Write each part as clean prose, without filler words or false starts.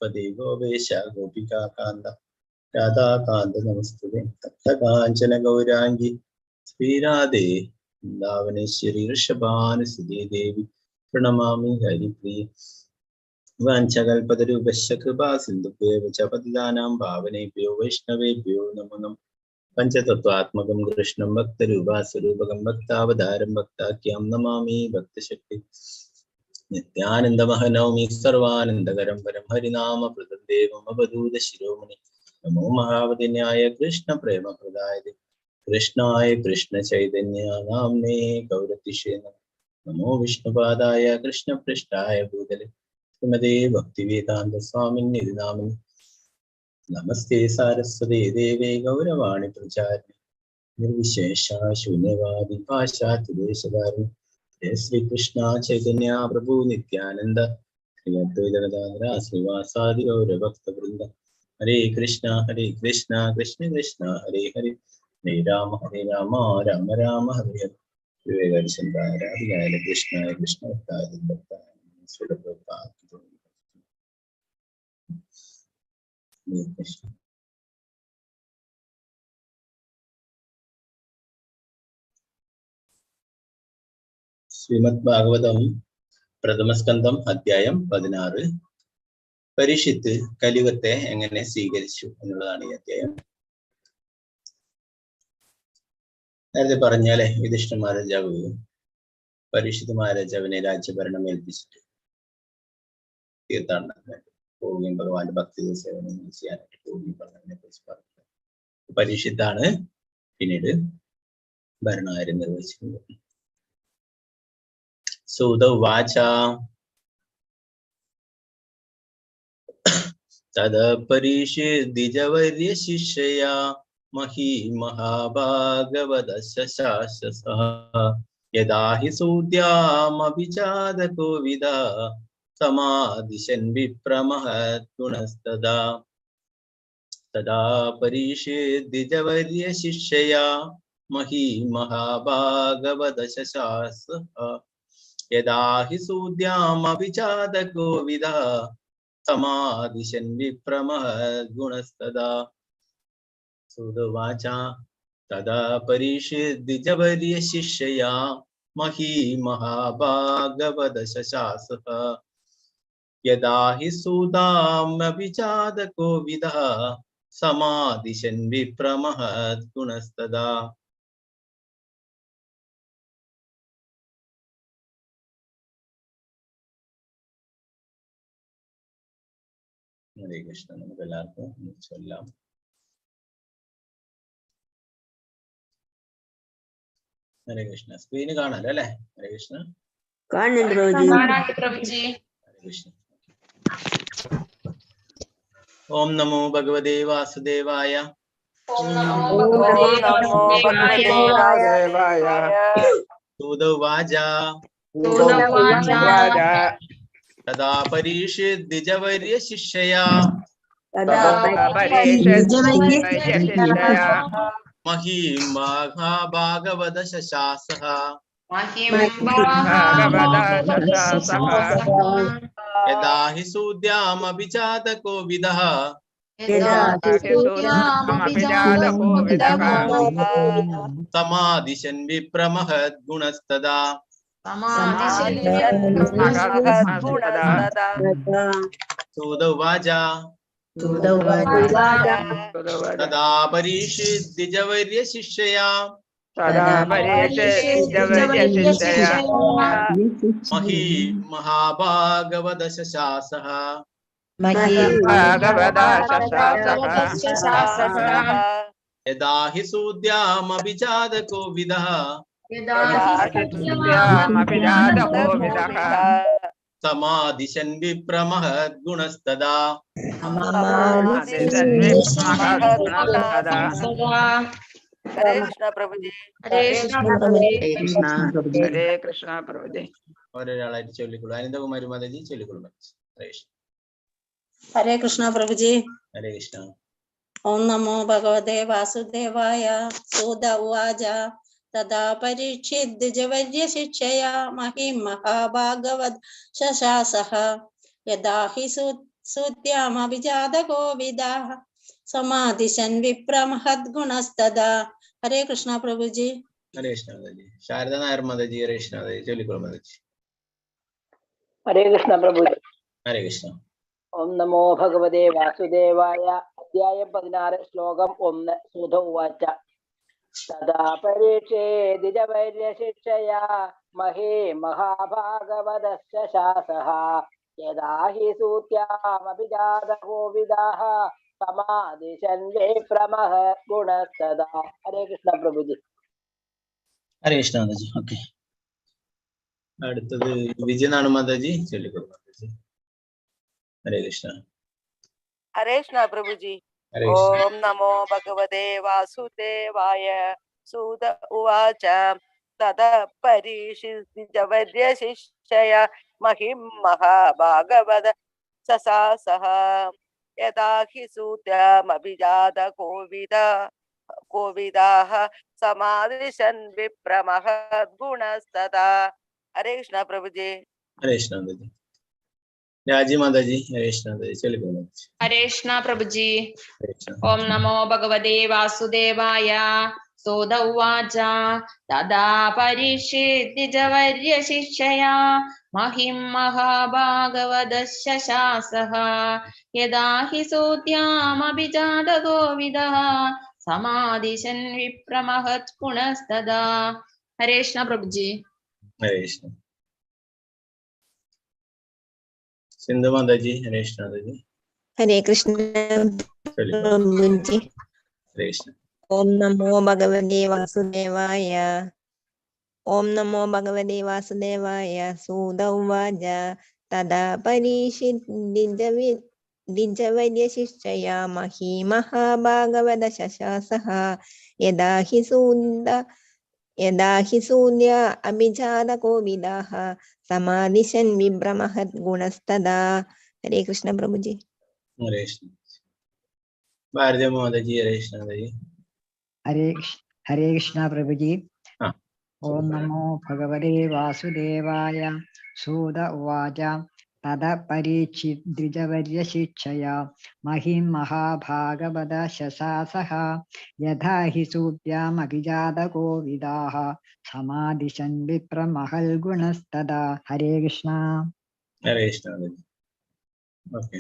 ಪದೇ ಗೋವೇಶ ಗೋಪಿಕಾ ಕಾಂತ ರಾಧಾಕಾಂತ ನಮಸ್ತುತೆ. ತಪ್ತ ಕಾಂಚನ ಗೌರಾಂಗಿ ಶ್ರೀರಾಧೆ ವೃಂದಾವನೇಶ್ವರಿ ವೃಷಭಾನುಸುಧೇ ದೇವಿ ಪ್ರಣಮಾಮಿ ಹರಿಪ್ರಿಯೆ. ವಾഞ്ചಕಲ್ಪತರುಭ್ಯಶ್ಚ ಕೃಪಾ ಸಿಂಧುಭ್ಯೇವ ಚ ಪತಿತಾನಾಂ ಪಾವನೇಭ್ಯೋ ವೈಷ್ಣವೇಭ್ಯೋ ನಮೋ ನಮಃ. പഞ്ചതത്വാത്മകം കൃഷ്ണം ഭക്തരൂപാസ്വരൂപകം ഭക്താവതാരം ഭക്താഖ്യാം നമാമി ഭക്തശക്തി. നിത്യാനന്ദമഹനൗമി സർവാനന്ദകരം പരം ഹരിനാമ പ്രദം ദേവം അവധൂത ശിരോമണി. നമോ മഹാവതിന്യായ കൃഷ്ണ പ്രേമ പ്രദായ കൃഷ്ണായ കൃഷ്ണ ചൈതന്യ നാംനേ ഗൗരതിഷേ നമോ വിഷ്ണുപാദായ കൃഷ്ണപൃഷ്ഠായ ഭൂതലെ ശ്രീമതേ ഭക്തിവേദാന്ത സ്വാമിന്യതി നാമിനി. നമസ്തേ സാരസ്വതേ ദേവേ ഗൗരവാണി പ്രചാരിണി നിർവിശേഷ ശൂന്യവാദി പാശ്ചാത്യദേശധാരിണി. ജയ ശ്രീകൃഷ്ണ ചൈതന്യ പ്രഭു നിത്യാനന്ദ ശ്രീ അദ്വൈത ഗദാധര ശ്രീവാസാദി ഗൗരഭക്തവൃന്ദ. ഹരേ കൃഷ്ണ ഹരേ കൃഷ്ണ കൃഷ്ണ കൃഷ്ണ ഹരേ ഹരേ ഹരേ രാമ ഹരേ രാമ രാമ രാമ ഹരേ ഹരേ. വിവേകാനുസന്തായ രാധികായ കൃഷ്ണായ കൃഷ്ണ ഭക്തായ ഭക്തായ ശ്രീല പ്രഭുപാദ്. ഹരേ കൃഷ്ണ. ശ്രീമദ് ഭാഗവതം പ്രഥമസ്കന്ധം അധ്യായം 16. പരീക്ഷിത്ത് കലിയുഗത്തെ എങ്ങനെ സ്വീകരിച്ചു എന്നുള്ളതാണ് ഈ അധ്യായം. നേരത്തെ പറഞ്ഞാലേ, യുധിഷ്ഠിര മഹാരാജാവ് പരീക്ഷിത് മഹാരാജാവിനെ രാജ്യഭരണം ഏൽപ്പിച്ചിട്ട് തീർത്ഥാടനത്തിനായിട്ട് പോവുകയും ഭഗവാന്റെ ഭക്തി സേവനം ചെയ്യാനായിട്ട് പോവുകയും പറഞ്ഞതിനെ കുറിച്ച് പറഞ്ഞു. പരീക്ഷിത്താണ് പിന്നീട് ഭരണകാര്യം നിർവഹിച്ചിരുന്നത്. സൂത ഉവാച തദ പരീക്ഷിദ്വിജവർയ ശിഷ്യയാ Mahi Mahabhagavata ശശാസസഃ യദാ he സൂദ്യാമഭിചാതകോവിദ സമാദിശൻ വിപ്രമഹദ്ഗുണസ്തദാ. തദാ പരീക്ഷിദ്വിജവർയ ശിഷ്യയാ Mahi Mahabhagavata ശശാസഃ യദാ he സൂദ്യാമഭിചാതകോവിദ സമാദിശൻ വിപ്രമഹദ്ഗുണസ്തദാ. സുതവാച തദാ പരീക്ഷിദ്വിജവർയ ശിഷ്യയാ Mahi Mahabhagavata ശശാസഃ യദാ he സൂതാമഭിചാതകോവിദഃ സമാദിശൻ വിപ്രമഹദ്ഗുണസ്തദാ. ഹരേ കൃഷ്ണ. നമുക്ക് എല്ലാവർക്കും ചൊല്ലാം. ഹരേ കൃഷ്ണ. സ്ക്രീന് കാണാലോ അല്ലേ? ഹരേ കൃഷ്ണ. കാണുന്നുണ്ട് പ്രഭുജി. കാണാം പ്രഭുജി. ഹരേ കൃഷ്ണ. ഓം നമോ ഭഗവതേ വാസുദേവായ. ഓം നമോ ഭഗവതേ വാസുദേവായ. സൂതവാച സൂതവാച തദാ പരീക്ഷിദ്വിജവർയ ശിഷ്യയാ തദാ മഹീം മഹാഭാഗവത ശശാസഃ യദാ he സൂദ്യാമഭിജാതകോവിദഃ സമാദിശൻ വിപ്രമഹദ്ഗുണസ്തദാ. സൂതവാച തദാ പരീക്ഷിദ്വിജവർയ ശിഷ്യയാ മഹീ മഹാഭാഗവത ശശാസഃ യദാ he സൂദ്യാമഭിജാതകോവിദഃ സമാദിശൻ വിപ്രമഹദ്ഗുണസ്തദാ. ഹരേ കൃഷ്ണ പ്രഭുജി. ഹരേ കൃഷ്ണ പ്രഭുജി. ഹരേ കൃഷ്ണ പ്രഭുജി. ഓരോരാളായിട്ട് ചൊല്ലിക്കൊള്ളു. അനിതകുമാരി മാതാജി ചൊല്ലിക്കൊള്ളു. ഹരേ കൃഷ്ണ. ഹരേ കൃഷ്ണ പ്രഭുജി. ഹരേ കൃഷ്ണ. ഓം നമോ ഭഗവതേ വാസുദേവായ. സൂത ഉവാച തദാ പരീക്ഷിദ്വിജവർയ ശിക്ഷയാ മഹിം മഹാഭാഗവത് ശശാസഃ യദാ he സൂത്യാമഭിജാതകോവിദാഃ സമാദിശൻ വിപ്രമഹദ്ഗുണസ്തദാ. ഹരേ കൃഷ്ണ പ്രഭുജി. ഹരേ കൃഷ്ണ മാതാജി. ശാരദ നായർ മാതാജി, ഹരേ കൃഷ്ണ മാതാജി, ചൊല്ലിക്കോളൂ മാതാജി. ഹരേ കൃഷ്ണ പ്രഭുജി. ഹരേ കൃഷ്ണ. ഓം നമോ ഭഗവതേ വാസുദേവായ. അധ്യായം 16, ശ്ലോകം 1. സൂത ഉവാച തദാ പരീക്ഷേ ദ്വിജവൈര്യശിക്ഷയാ മഹേ മഹാഭാഗവതസ്യ ശാസഃ യദാ he സൂത്യാമഭിജാതകോവിദാഃ സമാദിശൻ വിപ്രമഹ ഗുണസ്തദാ. ഹരേ കൃഷ്ണ പ്രഭുജി. ഹരേ കൃഷ്ണ മാതാജി. ഓക്കെ, അടുത്തത് വിജയനാണ് മാതാജി, ചൊല്ലിക്കോളൂ മാതാജി. ഹരേ കൃഷ്ണ. ഹരേ കൃഷ്ണ പ്രഭുജി. ഹരേ കൃഷ്ണ. ഓം നമോ ഭഗവതേ വാസുദേവായ. സൂത ഉവാച തത പരീക്ഷിവര്യശിക്ഷയ മഹിം മഹാഭാഗവത സസാസഹ യഥാ he സൂത്യമഭിജാത കോവിദ കോവിദാഃ സമാദിശൻ വിപ്രമഹദ്ഗുണസ്തദാ. ഹരേ കൃഷ്ണ പ്രഭുജി. ഹരേ കൃഷ്ണ മാതാജി. രാജി മാതാജി, ഹരേ കൃഷ്ണ മാതാജി, ചൊല്ലിക്കോളൂ മാതാജി. ഹരേ കൃഷ്ണ പ്രഭുജി. ഹരേ കൃഷ്ണ. ഓം നമോ ഭഗവതേ വാസുദേവായ. സൂത ഉവാച തദാ പരീക്ഷിദ്വിജവര്യശിക്ഷയാ മഹിം മഹാഭാഗവതശാസഃ യദാ he സൂത്യാമഭിജാതകോവിദഃ സമാദിശൻ വിപ്രമഹത് ഗുണസ്തദാ. ഹരേ കൃഷ്ണ പ്രഭുജി. ഹരേ കൃഷ്ണ. സിന്ധു മാതാജി, ഹരേ കൃഷ്ണ മാതാജി, ഹരേ കൃഷ്ണ ചൊല്ലിക്കോളൂ. പ്രഭുജി. ഹരേ കൃഷ്ണ. ഓം നമോ ഭഗവതേ വാസുദേവായ. ഓം നമോ ഭഗവതേ വാസുദേവായ. സൂത ഉവാച തദാ പരീക്ഷിദ്വിജവര്യശിക്ഷയാ മഹീ മഹാഭാഗവത ശശാസഃ യദാ he സൂര്യ അഭിജാതകോവിദാഃ സമാദിശൻ വിഭ്രമഹത് ഗുണസ്തദാ. ഹരേ കൃഷ്ണ പ്രഭുജി. ഹരേ കൃഷ്ണ. ഭാരതി മാതാജി, ഹരേ കൃഷ്ണ മാതാജി. ഹരേ ഹരേ കൃഷ്ണ പ്രഭുജി. ആ, ഓം നമോ ഭഗവതേ വാസുദേവായ. സൂത ഉവാച തദ പരീക്ഷിദ്വിജവര്യശിക്ഷയാ മഹിം മഹാഭാഗവത ശശാസഃ യഥാ he സൂത്യാമഭിജാതകോവിദാഃ സമാദിശൻ വിപ്രമഹൽ ഗുണസ്തദാ. ഹരേ കൃഷ്ണ. ഹരേ കൃഷ്ണ മാതാജി. ഓക്കെ,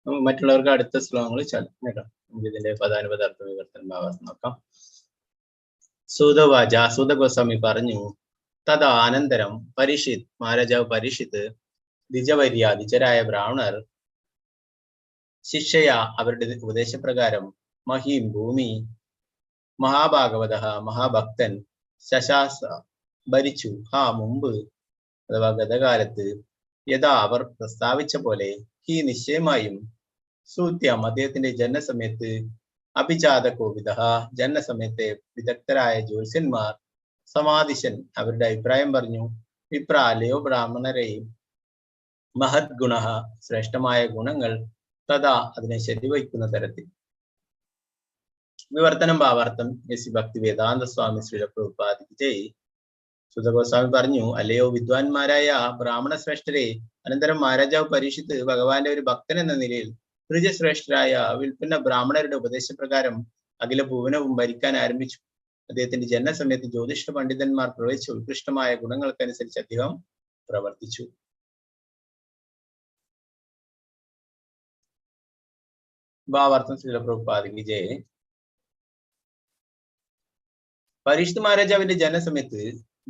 നമുക്ക് മറ്റുള്ളവർക്ക് അടുത്ത ശ്ലോകങ്ങൾ ചൊല്ലാം കേട്ടോ. നമുക്ക് ഇതിന്റെ പദാനുപദാർത്ഥ വിവർത്തനം ഭാവാർത്ഥം നോക്കാം. സൂതവാച, സൂത ഗോസ്വാമി പറഞ്ഞു, തഥാ അനന്തരം പരീക്ഷിത് മഹാരാജാവ് പരീക്ഷിത് ദ്വിജവര്യ ദ്വിജരായ ബ്രാഹ്മണർ ശിക്ഷയ അവരുടെ ഉപദേശപ്രകാരം മഹീം ഭൂമി മഹാഭാഗവത മഹാഭക്തൻ ശശാസ ഭരിച്ചു ഹാ മുമ്പ് അഥവാ ഗതകാലത്ത് യഥാ അവർ പ്രസ്താവിച്ച പോലെ he നിശ്ചയമായും സൂത്യം അദ്ദേഹത്തിന്റെ ജനനസമയത്ത് അഭിജാത കോവിദ ജനനസമയത്തെ വിദഗ്ധരായ ജ്യോത്സ്യന്മാർ സമാധിശൻ അവരുടെ അഭിപ്രായം പറഞ്ഞു. വിപ്ര അല്ലയോ ബ്രാഹ്മണരെയും മഹത് ഗുണ ശ്രേഷ്ഠമായ ഗുണങ്ങൾ തഥാ അതിനെ ശരിവയ്ക്കുന്ന തരത്തിൽ. വിവർത്തനം ഭാവാർത്ഥം എസ് ഭക്തി വേദാന്ത സ്വാമി ശ്രീല പ്രഭുപാദ് ജയ്. സുതഗോസ്വാമി പറഞ്ഞു, അല്ലയോ വിദ്വാൻമാരായ ബ്രാഹ്മണ ശ്രേഷ്ഠരെ, അനന്തരം മഹാരാജാവ് പരീക്ഷിത്ത് ഭഗവാന്റെ ഒരു ഭക്തൻ എന്ന നിലയിൽ ഋജശ്രേഷ്ഠരായ വിൽപ്പന്ന ബ്രാഹ്മണരുടെ ഉപദേശപ്രകാരം അഖില ഭുവനവും ഭരിക്കാൻ ആരംഭിച്ചു. അദ്ദേഹത്തിന്റെ ജനനസമയത്ത് ജ്യോതിഷ പണ്ഡിതന്മാർ പ്രവചിച്ച ഉത്കൃഷ്ടമായ ഗുണങ്ങൾക്കനുസരിച്ച് അദ്ദേഹം പ്രവർത്തിച്ചു. ഭാവാർത്ഥം ശ്രീല പ്രഭുപാദ് ജയ. പരീക്ഷിത് മഹാരാജാവിന്റെ ജനനസമയത്ത്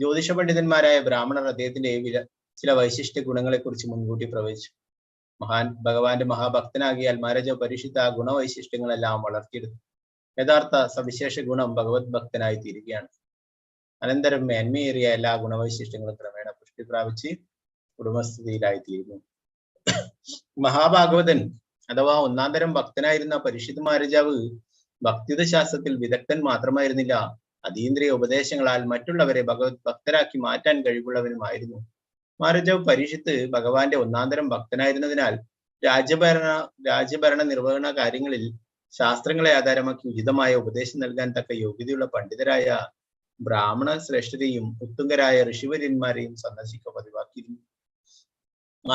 ജ്യോതിഷ പണ്ഡിതന്മാരായ ബ്രാഹ്മണർ അദ്ദേഹത്തിന്റെ ചില വൈശിഷ്ട്യ ഗുണങ്ങളെ കുറിച്ച് മുൻകൂട്ടി പ്രവചിച്ചു. മഹാൻ ഭഗവാന്റെ മഹാഭക്തനാകിയാൽ മഹാരാജാവ് പരീക്ഷിത് ആ ഗുണവൈശിഷ്ട്യങ്ങളെല്ലാം വളർത്തിയെടുത്തു. യഥാർത്ഥ സവിശേഷ ഗുണം ഭഗവത് ഭക്തനായി തീരുകയാണ്. അനന്തരം മേന്മയേറിയ എല്ലാ ഗുണവൈശിഷ്ട്യങ്ങളും ക്രമേണ പുഷ്ടി പ്രാപിച്ച് കുടുംബസ്ഥിതിയിലായി തീരുന്നു. മഹാഭാഗവതൻ അഥവാ ഒന്നാം തരം ഭക്തനായിരുന്ന പരീക്ഷിത് മഹാരാജാവ് ഭക്തിയുത ശാസ്ത്രത്തിൽ വിദഗ്ധൻ മാത്രമായിരുന്നില്ല, അതീന്ദ്രിയ ഉപദേശങ്ങളാൽ മറ്റുള്ളവരെ ഭഗവത് ഭക്തരാക്കി മാറ്റാൻ കഴിവുള്ളവനുമായിരുന്നു. മഹാരാജാവ് പരീക്ഷിത്ത് ഭഗവാന്റെ ഒന്നാം തരം ഭക്തനായിരുന്നതിനാൽ രാജ്യഭരണ നിർവഹണ കാര്യങ്ങളിൽ ശാസ്ത്രങ്ങളെ ആധാരമാക്കി ഉചിതമായ ഉപദേശം നൽകാൻ തക്ക യോഗ്യതയുള്ള പണ്ഡിതരായ ബ്രാഹ്മണ ശ്രേഷ്ഠരെയും ഉത്തുംഗരായ ഋഷിവര്യന്മാരെയും സന്ദർശിക്കുക പതിവാക്കിയിരുന്നു.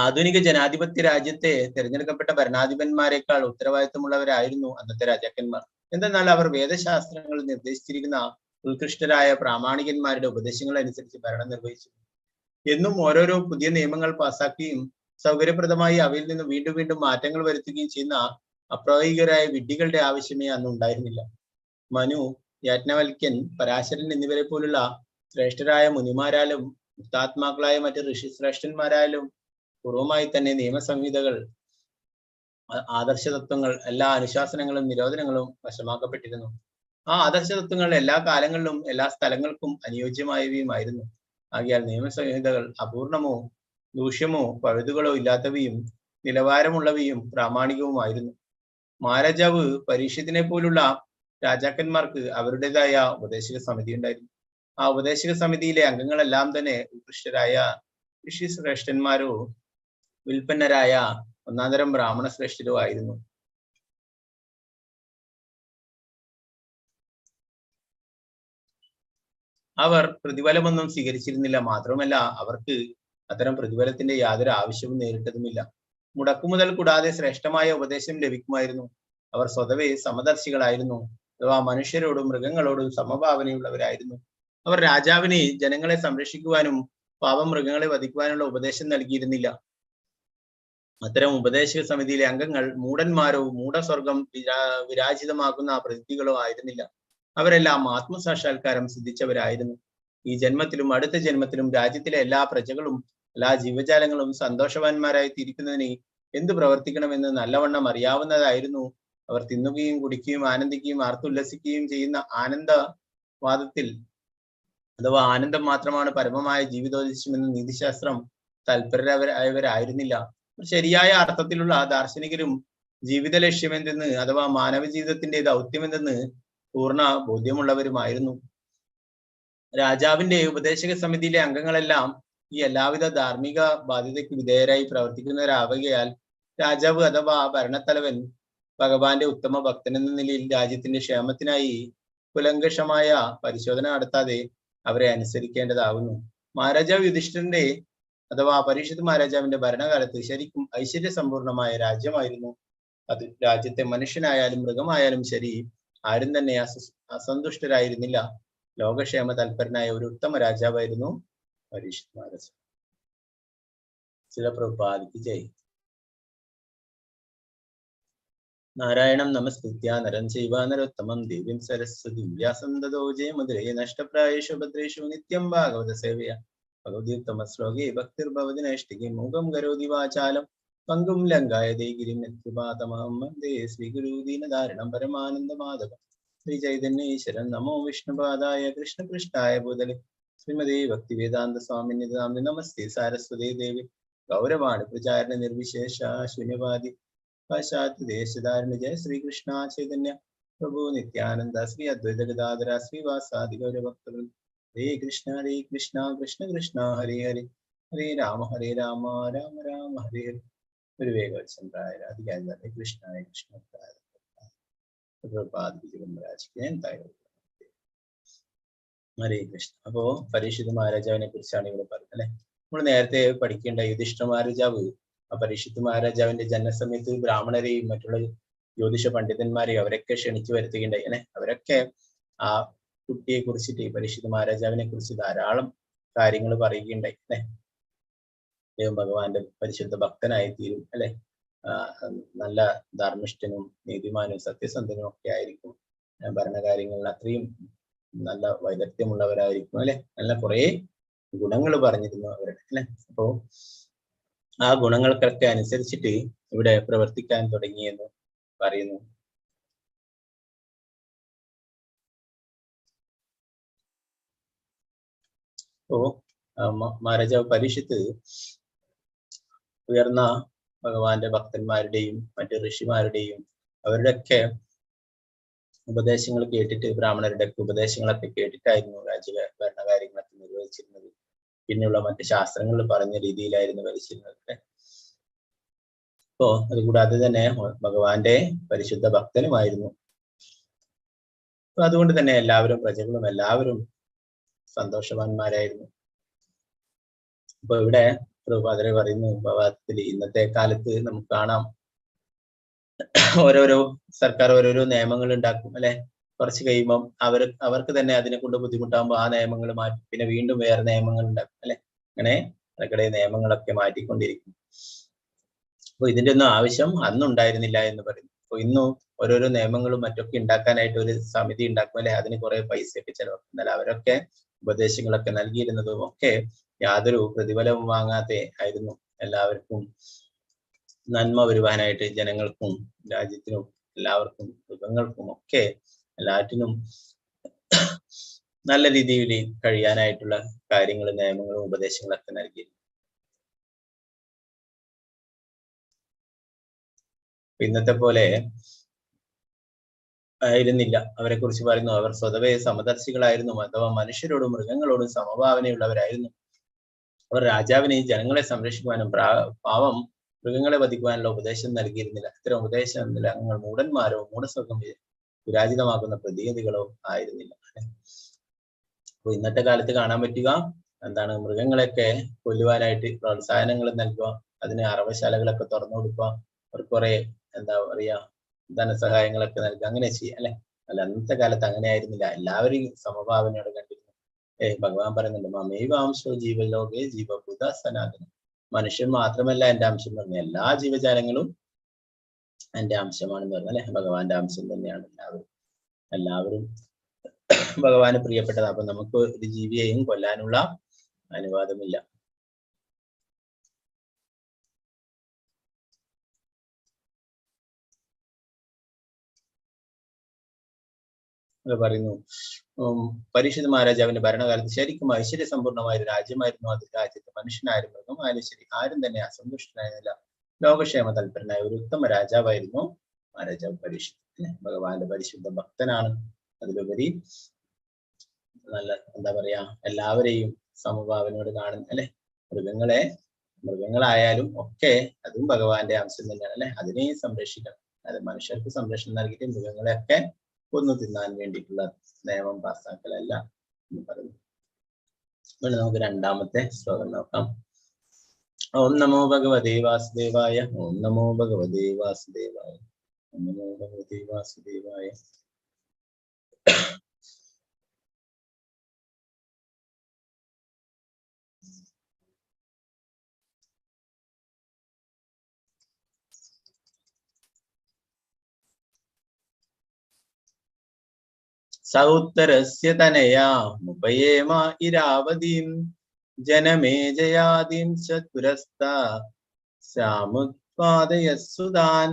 ആധുനിക ജനാധിപത്യ രാജ്യത്തെ തിരഞ്ഞെടുക്കപ്പെട്ട ഭരണാധിപന്മാരെക്കാൾ ഉത്തരവാദിത്തമുള്ളവരായിരുന്നു അന്നത്തെ രാജാക്കന്മാർ. എന്തെന്നാൽ അവർ വേദശാസ്ത്രങ്ങൾ നിർദ്ദേശിച്ചിരിക്കുന്ന ഉത്കൃഷ്ടരായ പ്രാമാണികന്മാരുടെ ഉപദേശങ്ങൾ അനുസരിച്ച് ഭരണം നിർവഹിച്ചു. എന്നും ഓരോരോ പുതിയ നിയമങ്ങൾ പാസാക്കുകയും സൗകര്യപ്രദമായി അവയിൽ നിന്ന് വീണ്ടും വീണ്ടും മാറ്റങ്ങൾ വരുത്തുകയും ചെയ്യുന്ന അപ്രായോഗികരായ വിഡ്ഢികളുടെ ആവശ്യമേ അന്ന് ഉണ്ടായിരുന്നില്ല. മനു, യാജ്ഞവൽക്യൻ, പരാശരൻ എന്നിവരെ പോലുള്ള ശ്രേഷ്ഠരായ മുനിമാരാലും മുക്താത്മാക്കളായ മറ്റ് ഋഷി ശ്രേഷ്ഠന്മാരായാലും പൂർവമായി തന്നെ നിയമസംഹിതകൾ, ആദർശതത്വങ്ങൾ, എല്ലാ അനുശാസനങ്ങളും നിരോധനങ്ങളും വശമാക്കപ്പെട്ടിരുന്നു. ആ ആദർശതത്വങ്ങൾ എല്ലാ കാലങ്ങളിലും എല്ലാ സ്ഥലങ്ങൾക്കും അനുയോജ്യമായവയുമായിരുന്നു. ആകയാൽ നിയമസംഹിതകൾ അപൂർണമോ ദൂഷ്യമോ പഴുതുകളോ ഇല്ലാത്തവയും നിലവാരമുള്ളവയും പ്രാമാണികവുമായിരുന്നു. മഹാരാജാവ് പരീക്ഷത്തിനെ പോലുള്ള രാജാക്കന്മാർക്ക് അവരുടേതായ ഉപദേശക സമിതി ഉണ്ടായിരുന്നു. ആ ഉപദേശക സമിതിയിലെ അംഗങ്ങളെല്ലാം തന്നെ ഉത്കൃഷ്ടരായ ഋഷി ശ്രേഷ്ഠന്മാരോ വിൽപ്പന്നരായ ഒന്നാന്തരം ബ്രാഹ്മണ ശ്രേഷ്ഠരോ ആയിരുന്നു. അവർ പ്രതിഫലമൊന്നും സ്വീകരിച്ചിരുന്നില്ല. മാത്രമല്ല അവർക്ക് അത്തരം പ്രതിഫലത്തിന്റെ യാതൊരു ആവശ്യവും നേരിട്ടതുമില്ല. മുടക്കുമുതൽ കൂടാതെ ശ്രേഷ്ഠമായ ഉപദേശം ലഭിക്കുമായിരുന്നു. അവർ സ്വതവേ സമദർശികളായിരുന്നു, അഥവാ മനുഷ്യരോടും മൃഗങ്ങളോടും സമഭാവനയുള്ളവരായിരുന്നു. അവർ രാജാവിനെ ജനങ്ങളെ സംരക്ഷിക്കുവാനും പാപം മൃഗങ്ങളെ വധിക്കുവാനുള്ള ഉപദേശം നൽകിയിരുന്നില്ല. അത്തരം ഉപദേശക സമിതിയിലെ അംഗങ്ങൾ മൂഢന്മാരോ മൂഢസ്വർഗം വിരാജിതമാക്കുന്ന പ്രതിനിധികളോ ആയിരുന്നില്ല. അവരെല്ലാം ആത്മസാക്ഷാത്കാരം സിദ്ധിച്ചവരായിരുന്നു. ഈ ജന്മത്തിലും അടുത്ത ജന്മത്തിലും രാജ്യത്തിലെ എല്ലാ പ്രജകളും എല്ലാ ജീവജാലങ്ങളും സന്തോഷവാന്മാരായി തീരുന്നതിന് എന്തു പ്രവർത്തിക്കണമെന്ന് നല്ലവണ്ണം അറിയാവുന്നതായിരുന്നു. അവർ തിന്നുകയും കുടിക്കുകയും ആനന്ദിക്കുകയും ആർത്തുല്ലസിക്കുകയും ചെയ്യുന്ന ആനന്ദവാദത്തിൽ, അഥവാ ആനന്ദം മാത്രമാണ് പരമമായ ജീവിതോദ്ദേശമെന്ന് നീതിശാസ്ത്രം തൽപരരായവരായിരുന്നില്ല. ശരിയായ അർത്ഥത്തിലുള്ള ദാർശനികരും ജീവിത ലക്ഷ്യമെന്തെന്ന് അഥവാ മാനവ ജീവിതത്തിന്റെ ദൗത്യമെന്തെന്ന് പൂർണ്ണ ബോധ്യമുള്ളവരുമായിരുന്നു. രാജാവിന്റെ ഉപദേശക സമിതിയിലെ അംഗങ്ങളെല്ലാം ഈ എല്ലാവിധ ധാർമ്മിക ബാധ്യതയ്ക്ക് വിധേയരായി പ്രവർത്തിക്കുന്നവരാവുകയാൽ രാജാവ് അഥവാ ഭരണത്തലവൻ ഭഗവാന്റെ ഉത്തമ ഭക്തൻ എന്ന നിലയിൽ രാജ്യത്തിന്റെ ക്ഷേമത്തിനായി കുലങ്കഷമായ പരിശോധന നടത്താതെ അവരെ അനുസരിക്കേണ്ടതാകുന്നു. മഹാരാജാവ് യുധിഷ്ഠിരന്റെ അഥവാ പരീക്ഷിത് മഹാരാജാവിന്റെ ഭരണകാലത്ത് ശരിക്കും ഐശ്വര്യസമ്പൂർണമായ രാജ്യമായിരുന്നു അത്. രാജ്യത്തെ മനുഷ്യനായാലും മൃഗമായാലും ശരി ആരും തന്നെ അസന്തുഷ്ടരായിരുന്നില്ല. ലോകക്ഷേമ തൽപരനായ ഒരു ഉത്തമ രാജാവായിരുന്നു പരീക്ഷിത് മഹാരാജ. ശില പ്രഭുപാദിക്ക് ജയ്. നാരായണം നമസ്കൃത്യ നരം ചൈവ നരോത്തമം ദേവീം സരസ്വതീം വ്യാസം ദദോ ജയമുദ്രേ നഷ്ടപ്രായേഷു ഭദ്രേഷു നിത്യം ഭാഗവത സേവയ. ഭഗവതി ശ്ലോകേ ഭക്തിർഭവതി നൈഷ്ഠികി മൂകം കരോതി വാചാലം പങ്കും ലങ്കായതേ ഗിരിം യത്കൃപാതമഹം വന്ദേ ശ്രീഗുരുദീനദാരുണം പരമാനന്ദമാധവം ശ്രീ ചൈതന്യേശ്വരൻ നമോ വിഷ്ണുപാദായ കൃഷ്ണപൃഷ്ഠായ ഭൂതലെ ശ്രീമതേ ഭക്തിവേദാന്ത സ്വാമിനി നാമിനി നമസ്തേ സാരസ്വതേ ദേവി ഗൗരവാണി പ്രചാരണ നിർവിശേഷ ശൂന്യവാദി പാശ്ചാത്യ ദേശധാരണ ജയ ശ്രീകൃഷ്ണ ചൈതന്യ പ്രഭു നിത്യാനന്ദ ശ്രീ അദ്വൈത ഗദാധര ശ്രീവാസാദി ഗൗരഭക്തവൃന്ദ. ഹരേ കൃഷ്ണ ഹരേ കൃഷ്ണ കൃഷ്ണ കൃഷ്ണ ഹരേ ഹരേ ഹരേ രാമ ഹരേ രാമ രാമ രാമ ഹരേ ഹരേ. ഗുരുവേഗവചന്ദ്രായ രാധികായ കൃഷ്ണായ കൃഷ്ണ ഹരേ കൃഷ്ണ. അപ്പോ പരീക്ഷിത് മഹാരാജാവിനെ കുറിച്ചാണ് ഇവിടെ പറയുന്നത് അല്ലെ. നമ്മൾ നേരത്തെ പഠിക്കേണ്ട യുധിഷ്ഠിര മഹാരാജാവ് ആ പരീക്ഷിത് മഹാരാജാവിന്റെ ജനനസമയത്ത് ബ്രാഹ്മണരെയും മറ്റുള്ള ജ്യോതിഷ പണ്ഡിതന്മാരെയും അവരൊക്കെ ക്ഷണിച്ചു വരുത്തുകയുണ്ടായി അല്ലെ. അവരൊക്കെ ആ കുട്ടിയെ കുറിച്ചിട്ട് പരീക്ഷിത് മഹാരാജാവിനെ കുറിച്ച് ധാരാളം കാര്യങ്ങൾ പറയുകയുണ്ടായി അല്ലെ. ദൈവം ഭഗവാന്റെ പരിശുദ്ധ ഭക്തനായി തീരും അല്ലെ. നല്ല ധാർമ്മിഷ്ഠനും നീതിമാനും സത്യസന്ധനും ഒക്കെ ആയിരിക്കും. ഭരണകാര്യങ്ങളിൽ അത്രയും നല്ല വൈദഗ്ധ്യമുള്ളവരായിരിക്കും അല്ലെ. നല്ല കുറെ ഗുണങ്ങൾ പറഞ്ഞിരുന്നു അവരുടെ അല്ലെ. അപ്പോ ആ ഗുണങ്ങൾക്കൊക്കെ അനുസരിച്ചിട്ട് ഇവിടെ പ്രവർത്തിക്കാൻ തുടങ്ങിയെന്ന് പറയുന്നു. അപ്പോ മഹാരാജാവ് പരീക്ഷിത്ത് ഉയർന്ന ഭഗവാന്റെ ഭക്തന്മാരുടെയും മറ്റു ഋഷിമാരുടെയും അവരുടെയൊക്കെ ഉപദേശങ്ങൾ കേട്ടിട്ട്, ബ്രാഹ്മണരുടെ ഒക്കെ ഉപദേശങ്ങളൊക്കെ കേട്ടിട്ടായിരുന്നു രാജ്യ ഭരണകാര്യങ്ങളൊക്കെ നിർവഹിച്ചിരുന്നത്. പിന്നെയുള്ള മറ്റു ശാസ്ത്രങ്ങൾ പറഞ്ഞ രീതിയിലായിരുന്നു ഭരിച്ചിരുന്നത്. അപ്പോ അതുകൂടാതെ തന്നെ ഭഗവാന്റെ പരിശുദ്ധ ഭക്തനുമായിരുന്നു. അപ്പൊ അതുകൊണ്ട് തന്നെ എല്ലാവരും പ്രജകളും എല്ലാവരും സന്തോഷവാന്മാരായിരുന്നു. അപ്പൊ ഇവിടെ പ്രഭുപാദരെ പറയുന്നു ഭാവാർത്ഥത്തിൽ ഇന്നത്തെ കാലത്ത് നമുക്ക് കാണാം, ഓരോരോ സർക്കാർ ഓരോരോ നിയമങ്ങൾ ഉണ്ടാക്കും അല്ലെ. കുറച്ച് കഴിയുമ്പം അവർക്ക് തന്നെ അതിനെ കൊണ്ട് ബുദ്ധിമുട്ടാകുമ്പോൾ ആ നിയമങ്ങൾ മാറ്റി, പിന്നെ വീണ്ടും വേറെ നിയമങ്ങൾ ഉണ്ടാക്കും അല്ലെ. അങ്ങനെ ഇടയ്ക്കിടെ നിയമങ്ങളൊക്കെ മാറ്റിക്കൊണ്ടിരിക്കും. അപ്പൊ ഇതിന്റെ ഒന്നും ആവശ്യം അന്നുണ്ടായിരുന്നില്ല എന്ന് പറയുന്നു. അപ്പൊ ഇന്നും ഓരോരോ നിയമങ്ങളും മറ്റൊക്കെ ഉണ്ടാക്കാനായിട്ട് ഒരു സമിതി ഉണ്ടാക്കും അല്ലെ, അതിന് കുറെ പൈസയൊക്കെ ചെലവാക്കും. എന്നാൽ അവരൊക്കെ ഉപദേശങ്ങളൊക്കെ നൽകിയിരുന്നതും ഒക്കെ യാതൊരു പ്രതിഫലവും വാങ്ങാതെ ആയിരുന്നു. എല്ലാവർക്കും നന്മ വരുവാനായിട്ട്, ജനങ്ങൾക്കും രാജ്യത്തിനും എല്ലാവർക്കും മൃഗങ്ങൾക്കും ഒക്കെ എല്ലാറ്റിനും നല്ല രീതിയിൽ കഴിയാനായിട്ടുള്ള കാര്യങ്ങളും നിയമങ്ങളും ഉപദേശങ്ങളൊക്കെ നൽകി. ഇന്നത്തെ പോലെ ആയിരുന്നില്ല. അവരെ കുറിച്ച് പറയുന്നു, അവർ സ്വതവേ സമദർശികളായിരുന്നു, അഥവാ മനുഷ്യരോടും മൃഗങ്ങളോടും സമഭാവനയുള്ളവരായിരുന്നു. അവർ രാജാവിനെ ജനങ്ങളെ സംരക്ഷിക്കുവാനും പാവം മൃഗങ്ങളെ വധിക്കുവാനുള്ള ഉപദേശം നൽകിയിരുന്നില്ല. ഇത്തരം ഉപദേശം ഞങ്ങൾ മൂഢന്മാരോ മൂഢസ്വർഗം വിരാജിതമാക്കുന്ന പ്രതീതികളോ ആയിരുന്നില്ല. അപ്പൊ ഇന്നത്തെ കാലത്ത് കാണാൻ പറ്റുക എന്താണ്, മൃഗങ്ങളെയൊക്കെ കൊല്ലുവാനായിട്ട് പ്രോത്സാഹനങ്ങൾ നൽകുക, അതിന് അറവശാലകളൊക്കെ തുറന്നു കൊടുക്കുക, അവർക്ക് കുറെ എന്താ പറയാ ധനസഹായങ്ങളൊക്കെ നൽകുക, അങ്ങനെ ചെയ്യുക അല്ലെ. അല്ല, അന്നത്തെ കാലത്ത് അങ്ങനെ ആയിരുന്നില്ല. എല്ലാവരും സമഭാവനയോടെ കണ്ടിരുന്നു. ഭഗവാൻ പറയുന്നുണ്ട്, മമേവാംശോ ജീവലോകേ ജീവഭൂത സനാതനം. മനുഷ്യൻ മാത്രമല്ല എന്റെ അംശം പറഞ്ഞു, എല്ലാ ജീവജാലങ്ങളും എന്റെ അംശമാണെന്ന് പറഞ്ഞു അല്ലെ. ഭഗവാന്റെ അംശം തന്നെയാണ് എല്ലാവരും. എല്ലാവരും ഭഗവാന് പ്രിയപ്പെട്ടത്. അപ്പൊ നമുക്ക് ഒരു ജീവിയെയും കൊല്ലാനുള്ള അനുവാദമില്ല. പറയുന്നു, പരീക്ഷിത് മഹാരാജാവിന്റെ ഭരണകാലത്ത് ശരിക്കും ഐശ്വര്യസമ്പൂർണമായ ഒരു രാജ്യമായിരുന്നു അത്. രാജ്യത്ത് മനുഷ്യനായാലും മൃഗമായാലും ശരി ആരും തന്നെ അസന്തുഷ്ടനായിരുന്നില്ല. ലോകക്ഷേമ തൽപരനായ ഒരു ഉത്തമ രാജാവായിരുന്നു മഹാരാജാവ് പരീക്ഷിത്. ഭഗവാന്റെ പരിശുദ്ധ ഭക്തനാണ്. അതിലുപരി നല്ല എന്താ പറയാ എല്ലാവരെയും സമഭാവനയോട് കാണുന്ന അല്ലെ. മൃഗങ്ങളായാലും ഒക്കെ അതും ഭഗവാന്റെ അംശം തന്നെയാണ് അല്ലെ. അതിനെയും സംരക്ഷിക്കണം. അതായത് മനുഷ്യർക്ക് സംരക്ഷണം നൽകിയിട്ട് മൃഗങ്ങളെയൊക്കെ കൊന്നു തിന്നാൻ വേണ്ടിയിട്ടുള്ള നിയമം പാസ്സാക്കലല്ല എന്ന് പറയുന്നു. അപ്പോൾ നമുക്ക് രണ്ടാമത്തെ ശ്ലോകം നോക്കാം. ഓം നമോ ഭഗവതേ വാസുദേവായ, ഓം നമോ ഭഗവതേ വാസുദേവായ, ഓം നമോ ഭഗവതേ വാസുദേവായ. സൗത്തരസ്യ തനയാ മുപയേമ ഇരാവതീം ജനമേജയാദീം ചതുരസ്ത ശ്യാമുത്പാദയസുതാൻ.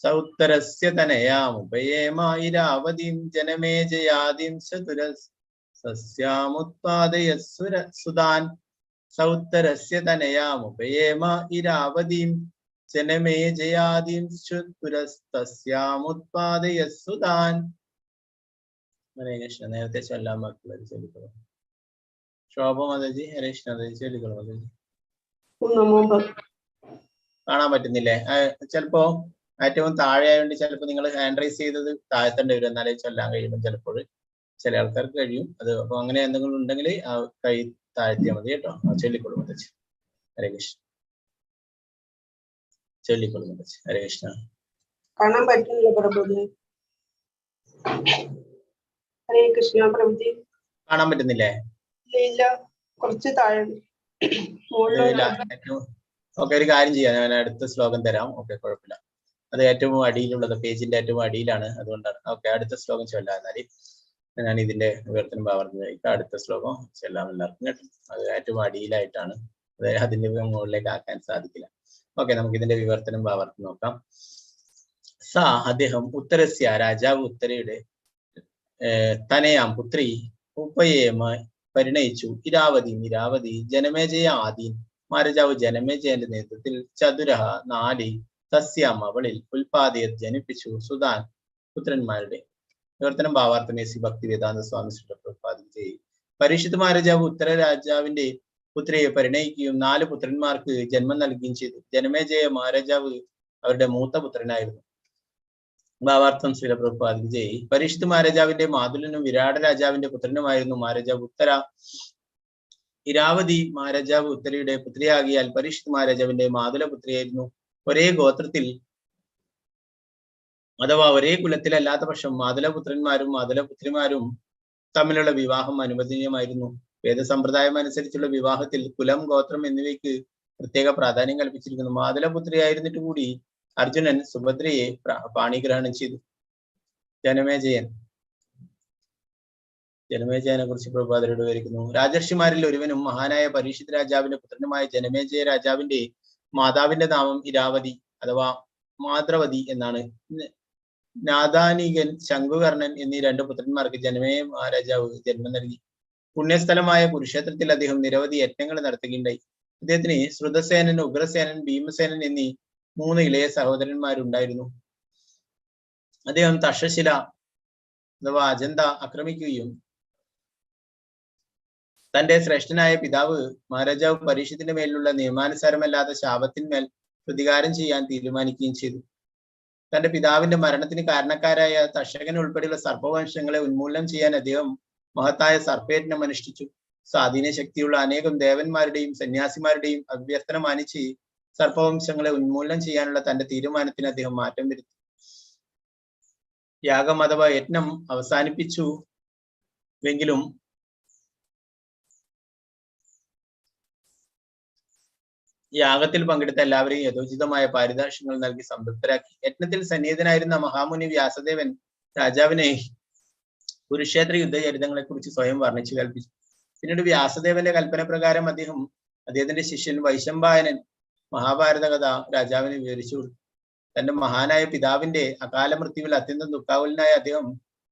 സൗത്തരസ്യ തനയാമുപയേമ ഇരാവതീം ജനമേജയാദീം ചതുരസ്യാമുത്പാദയസുതാൻ. സൗത്തരസ്യ തനയാമുപയേമ ഇരാവതീം ജനമേജയാദീം ചതുരസ്തസ്യാമുത്പാദയസുതാൻ. ഹരേ കൃഷ്ണ. നേരത്തെ ചൊല്ലാൻ ബാക്കിയുള്ളത് ചൊല്ലിക്കോളൂ. ശോഭ മാതാജി, ഹരേ കൃഷ്ണ മാതാജി, ചൊല്ലിക്കോളൂ മാതാജി. കാണാൻ പറ്റുന്നില്ലേ? ചിലപ്പോ ഏറ്റവും താഴെ ആയതുകൊണ്ട് ചിലപ്പോൾ നിങ്ങൾ ഹാൻഡ് റൈസ് ചെയ്തത് താഴ്ത്തേണ്ടി വരും. എന്നാലേ ചൊല്ലാൻ കഴിയുമ്പോൾ ചിലപ്പോൾ ചില ആൾക്കാർക്ക് കഴിയും അത്. അപ്പൊ അങ്ങനെ എന്തെങ്കിലും ഉണ്ടെങ്കിൽ ആ കൈ താഴ്ത്തിയാൽ മതി കേട്ടോ. ചൊല്ലിക്കോളൂ മുത്തച്ഛി. ഹരേ കൃഷ്ണ. ചൊല്ലിക്കോളൂ മുത്തച്ഛി. ഹരേ കൃഷ്ണ. കാണാൻ പറ്റുന്നില്ല പ്രഭുജി. ഹരേ കൃഷ്ണ പ്രഭുജി. കാണാൻ പറ്റുന്നില്ലേ? ഇല്ല, കുറച്ച് താഴെ. ഓക്കെ, ഒരു കാര്യം ചെയ്യാം, ഞാൻ അടുത്ത ശ്ലോകം തരാം. ഓക്കെ, കുഴപ്പമില്ല. അത് ഏറ്റവും അടിയിലുള്ളത്, പേജിന്റെ ഏറ്റവും അടിയിലാണ്, അതുകൊണ്ടാണ്. ഓക്കെ, അടുത്ത ശ്ലോകം ചൊല്ലാം. എന്നാല് ഞാൻ ഇതിന്റെ വിവർത്തനം പറഞ്ഞു. അടുത്ത ശ്ലോകം ചൊല്ലാം എല്ലാവർക്കും കേട്ടോ. അത് ഏറ്റവും അടിയിലായിട്ടാണ്, അത് അതിന്റെ മുകളിലേക്ക് ആക്കാൻ സാധിക്കില്ല. ഓക്കെ, നമുക്ക് ഇതിന്റെ വിവർത്തനം ഭാവാർത്ഥം നോക്കാം. സാ അദ്ദേഹം ഉത്തരസ്യ രാജാവ് ഉത്തരയുടെ തനയാം പുത്രി ഉപയേമ പരിണയിച്ചു ഇരാവതി ഇരാവതി ജനമേജയ ആദീൻ മഹാരാജാവ് ജനമേജയന്റെ നേതൃത്വത്തിൽ ചതുരഹ 4 തസ്യാം അവളിൽ ഉൽപാദിയ ജനിപ്പിച്ചു സുതാൻ പുത്രന്മാരുടെ. വിവർത്തനം ഭാവാർത്ഥമേസി ഭക്തി വേദാന്ത സ്വാമി ശ്രീ പ്രഭുപാദ്. പരീക്ഷിത് മഹാരാജാവ് ഉത്തര രാജാവിന്റെ പുത്രി പുത്രിയെ പരിണയിക്കുകയും 4 പുത്രന്മാർക്ക് ജന്മം നൽകുകയും ചെയ്തു. ജനമേജയ മഹാരാജാവ് അവരുടെ മൂത്ത പുത്രനായിരുന്നു. ഭാവാർത്ഥം ശ്രീല പ്രഭുപാദ് വിജയ്. പരീക്ഷിത് മഹാരാജാവിന്റെ മാതുലനും വിരാട രാജാവിന്റെ പുത്രനുമായിരുന്നു മഹാരാജാവ് ഉത്തര. ഇരാവതി മഹാരാജാവ് ഉത്തരയുടെ പുത്രിയാകിയാൽ പരീക്ഷിത് മഹാരാജാവിന്റെ മാതുല പുത്രിയായിരുന്നു. ഒരേ ഗോത്രത്തിൽ അഥവാ ഒരേ കുലത്തിലല്ലാത്ത പക്ഷം മാതുലപുത്രന്മാരും മാതുലപുത്രിമാരും തമ്മിലുള്ള വിവാഹം അനുവദനീയമായിരുന്നു. വേദസമ്പ്രദായം അനുസരിച്ചുള്ള വിവാഹത്തിൽ കുലം, ഗോത്രം എന്നിവയ്ക്ക് പ്രത്യേക പ്രാധാന്യം കൽപ്പിച്ചിരിക്കുന്നു. മാതുലപുത്രിയായിരുന്നിട്ട് കൂടി അർജുനൻ സുഭദ്രയെ പാണിഗ്രഹണം ചെയ്തു. ജനമേജയനെ കുറിച്ച് പ്രഭുപാദരോട് വിവരിക്കുന്നു. രാജർഷിമാരിൽ ഒരുവനും മഹാനായ പരീക്ഷിത് രാജാവിന്റെ പുത്രനുമായ ജനമേജയ രാജാവിന്റെ മാതാവിന്റെ നാമം ഇരാവതി അഥവാ മാദ്രവതി എന്നാണ്. നാദാനികൻ, ശംഖുകർണൻ എന്നീ 2 പുത്രന്മാർക്ക് ജനമേജയ മഹാരാജാവ് ജന്മം നൽകി. പുണ്യസ്ഥലമായ കുരുക്ഷേത്രത്തിൽ അദ്ദേഹം നിരവധി യജ്ഞങ്ങൾ നടത്തുകയുണ്ടായി. അദ്ദേഹത്തിന് ശ്രുതസേനൻ, ഉഗ്രസേനൻ, ഭീമസേനൻ എന്നീ 3 ഇളയ സഹോദരന്മാരുണ്ടായിരുന്നു. അദ്ദേഹം തക്ഷശില അഥവാ അജന്ത ആക്രമിക്കുകയും തന്റെ ശ്രേഷ്ഠനായ പിതാവ് മഹാരാജാവ് പരീക്ഷത്തിന്റെ മേലുള്ള നിയമാനുസാരമല്ലാത്ത ശാപത്തിന്മേൽ പ്രതികാരം ചെയ്യാൻ തീരുമാനിക്കുകയും ചെയ്തു. തന്റെ പിതാവിന്റെ മരണത്തിന് കാരണക്കാരായ തക്ഷകൻ ഉൾപ്പെടെയുള്ള സർപ്പവംശങ്ങളെ ഉന്മൂലനം ചെയ്യാൻ അദ്ദേഹം മഹത്തായ സർപ്പയജ്ഞം അനുഷ്ഠിച്ചു. സ്വാധീന ശക്തിയുള്ള അനേകം ദേവന്മാരുടെയും സന്യാസിമാരുടെയും അഭ്യർത്ഥന മാനിച്ച് സർപ്പവംശങ്ങളെ ഉന്മൂലനം ചെയ്യാനുള്ള തന്റെ തീരുമാനത്തിന് അദ്ദേഹം മാറ്റം വരുത്തി. യാഗം അഥവാ യജ്ഞം അവസാനിപ്പിച്ചു എങ്കിലും യാഗത്തിൽ പങ്കെടുത്ത എല്ലാവരെയും യഥോചിതമായ പാരിതോഷികങ്ങൾ നൽകി സംതൃപ്തരാക്കി. യജ്ഞത്തിൽ സന്നിഹിതനായിരുന്ന മഹാമുനി വ്യാസദേവൻ രാജാവിനെ കുരുക്ഷേത്ര യുദ്ധചരിതങ്ങളെ കുറിച്ച് സ്വയം വർണ്ണിച്ചു കൽപ്പിച്ചു. പിന്നീട് വ്യാസദേവന്റെ കൽപ്പന പ്രകാരം അദ്ദേഹം അദ്ദേഹത്തിന്റെ ശിഷ്യൻ വൈശമ്പായനൻ മഹാഭാരത കഥ രാജാവിന് വിവരിച്ചു കൊടുത്തു. തന്റെ മഹാനായ പിതാവിന്റെ അകാല മൃത്യുവിൽ അത്യന്തം ദുഃഖാകുലനായ അദ്ദേഹം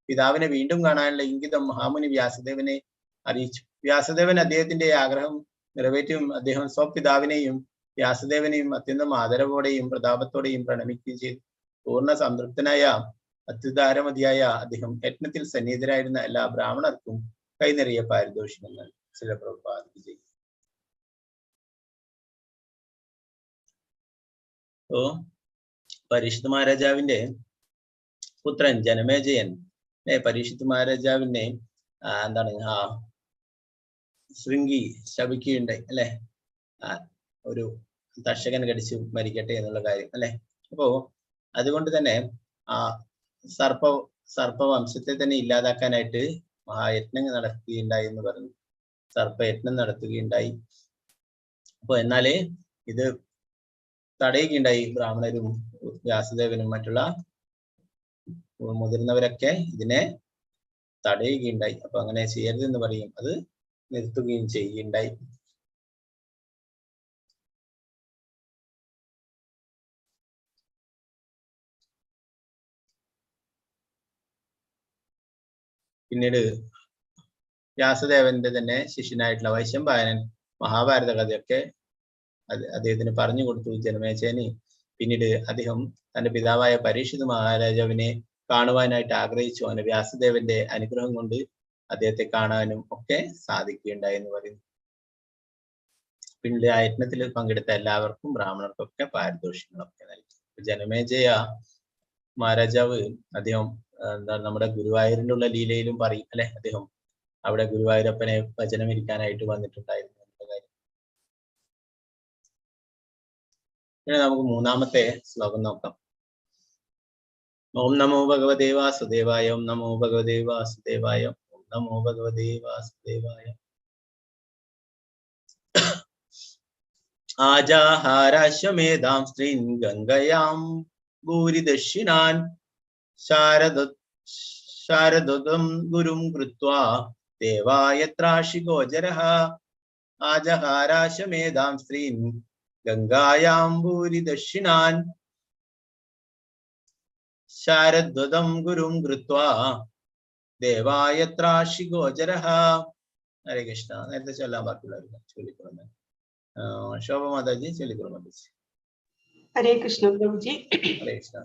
പിതാവിനെ വീണ്ടും കാണാനുള്ള ഇംഗിതം മഹാമുനി വ്യാസദേവനെ അറിയിച്ചു. വ്യാസദേവൻ അദ്ദേഹത്തിന്റെ ആഗ്രഹം നിറവേറ്റുകയും അദ്ദേഹം സ്വപിതാവിനെയും വ്യാസദേവനെയും അത്യന്തം ആദരവോടെയും പ്രതാപത്തോടെയും പ്രണമിക്കുകയും ചെയ്തു. പൂർണ്ണ സംതൃപ്തനായ അത്യുദാരമതിയായ അദ്ദേഹം യജ്ഞത്തിൽ സന്നിഹിതരായിരുന്ന എല്ലാ ബ്രാഹ്മണർക്കും കൈനിറിയ പാരിതോഷികം നൽകി. ശ്രീല പ്രഭുപാദ് വിജയ്. ഓ പരീക്ഷിത് മഹാരാജാവിന്റെ പുത്രൻ ജനമേജയൻ പരീക്ഷിത് മഹാരാജാവിനെ എന്താണ് ശൃംഗി ശപിക്കുകയുണ്ടായി അല്ലെ? ഒരു തക്ഷകൻ കടിച്ചു മരിക്കട്ടെ എന്നുള്ള കാര്യം അല്ലെ? അപ്പോ അതുകൊണ്ട് തന്നെ ആ സർപ്പവംശത്തെ തന്നെ ഇല്ലാതാക്കാനായിട്ട് മഹായജ്ഞം നടത്തുകയുണ്ടായി എന്ന് പറഞ്ഞു. സർപ്പയജ്ഞം നടത്തുകയുണ്ടായി. അപ്പൊ എന്നാലേ ഇത് തടയുകയുണ്ടായി ബ്രാഹ്മണരും വ്യാസദേവനും മറ്റുള്ള മുതിർന്നവരൊക്കെ ഇതിനെ തടയുകയുണ്ടായി. അപ്പൊ അങ്ങനെ ചെയ്യരുതെന്ന് പറയും, അത് നിർത്തുകയും ചെയ്യുകയുണ്ടായി. പിന്നീട് വ്യാസദേവന്റെ തന്നെ ശിഷ്യനായിട്ടുള്ള വൈശമ്പായനൻ മഹാഭാരത കഥയൊക്കെ അദ്ദേഹത്തിന് പറഞ്ഞു കൊടുത്തു ജനമേജയന്. പിന്നീട് അദ്ദേഹം തന്റെ പിതാവായ പരീക്ഷിത് മഹാരാജാവിനെ കാണുവാനായിട്ട് ആഗ്രഹിച്ചു. അവന് വ്യാസദേവന്റെ അനുഗ്രഹം കൊണ്ട് അദ്ദേഹത്തെ കാണാനും ഒക്കെ സാധിക്കുകയുണ്ടായി എന്ന് പറയുന്നു. പിന്നീട് ആ യജ്ഞത്തിൽ പങ്കെടുത്ത എല്ലാവർക്കും ബ്രാഹ്മണർക്കൊക്കെ പാരിതോഷികങ്ങളൊക്കെ നൽകി. ജനമേജയ മഹാരാജാവ് അദ്ദേഹം എന്താ നമ്മുടെ ഗുരുവായൂരിലുള്ള ലീലയിലും പറയും അല്ലെ, അദ്ദേഹം അവിടെ ഗുരുവായൂരപ്പനെ ഭജനമിരിക്കാനായിട്ട് വന്നിട്ടുണ്ടായിരുന്നു എന്നുള്ള കാര്യം. പിന്നെ നമുക്ക് മൂന്നാമത്തെ ശ്ലോകം നോക്കാം. ഓം നമോ ഭഗവതേ വാസുദേവായ, ഓം നമോ ഭഗവതേ വാസുദേവായ, ഓം നമോ ഭഗവതേ വാസുദേവായ. ആജാഹാരാശ്വമേധാം സ്ത്രീൻ ഗംഗയാം ഭൂരിദക്ഷിണാൻ ശാരദം ഗുരും കൃത്വാ ദേവായത്രാശിഗോചരഃ. ആജഹാരാശ്വമേധാം സ്ത്രീൻ ഗംഗായാം ഭൂരിദക്ഷിണാൻ ശാരദ്വതം ഗുരും കൃത്വാ ദേവായത്രാശിഗോചരഃ. ഹരേ കൃഷ്ണ. നേരത്തെ ചൊല്ലാൻ ബാക്കിയുള്ളവർക്ക് ചൊല്ലിക്കൊള്ളുന്നത് ശോഭ മാതാജി ചൊല്ലിക്കൊള്ളു മാതാജി. ഹരേ കൃഷ്ണ പ്രഭുജി. ഹരേ കൃഷ്ണ.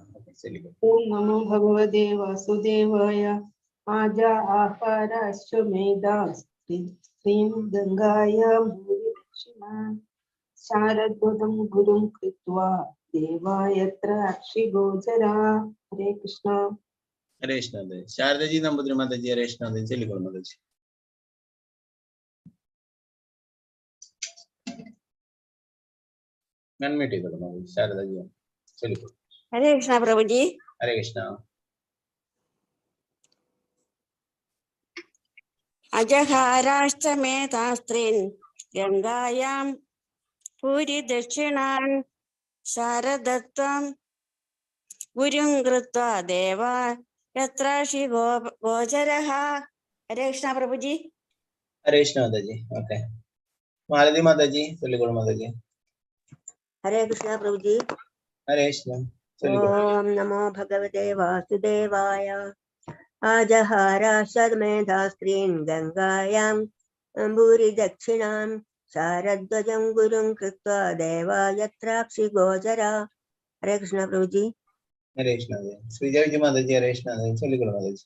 ചൊല്ലിക്കൊള്ളു. ഓം നമോ ഭഗവതേ വാസുദേവായ. ആജ ആഹാരാശ്വമേധാം സ്ത്രീം ഗംഗായാം ഭൂരിദക്ഷിണാൻ ദക്ഷിണാൻ ശാരദ്വതം ഗുരും കൃത്വാ ദേവായത്ര അക്ഷിഗോചരാ. ഹരേ കൃഷ്ണ. ഹരേ കൃഷ്ണ. ശാരദജി നമ്പൂതിരി മാതാജി ഹരേ കൃഷ്ണ ചൊല്ലിക്കോളൂ മാതാജി. അൺമ്യൂട്ട് ചെയ്തോളൂ മാതാജി. ശാരദാജി ചൊല്ലിക്കോളൂ. ഹരേ കൃഷ്ണ പ്രഭുജി. ഹരേ കൃഷ്ണ. അജഹാരാഷ്ടമേധാസ്ത്രീൻ ഗംഗായാം ഭൂരി ദക്ഷിണാൻ ശാരദത്വം ഗുരും കൃത്വാ ദേവാ യത്രാഷി ഗോചരഃ. ഹരേ കൃഷ്ണ പ്രഭുജി. ഹരേ കൃഷ്ണ മാതാജി. ഓക്കെ, മാലതി മാതാജി ചൊല്ലിക്കോളൂ മാതാജി. ഹരേ കൃഷ്ണ പ്രഭുജി. ഹരേ കൃഷ്ണ ചൊല്ലിക്കോളൂ. ഓം നമോ ഭഗവതേ വാസുദേവായ. ആജഹാരാശ്വമേധാസ്ത്രീൻ ഗംഗായാം ഭൂരി ദക്ഷിണാം ശാരദ്വജം ഗുരും കൃത്വാ ദേവായത്രാക്ഷി ഗോചര. ഹരേ കൃഷ്ണ പ്രഭുജി. ഹരേ കൃഷ്ണ. ശ്രീജ വിജയ മാതാജി ഹരേ കൃഷ്ണ ചൊല്ലിക്കോളൂ മാതാജി.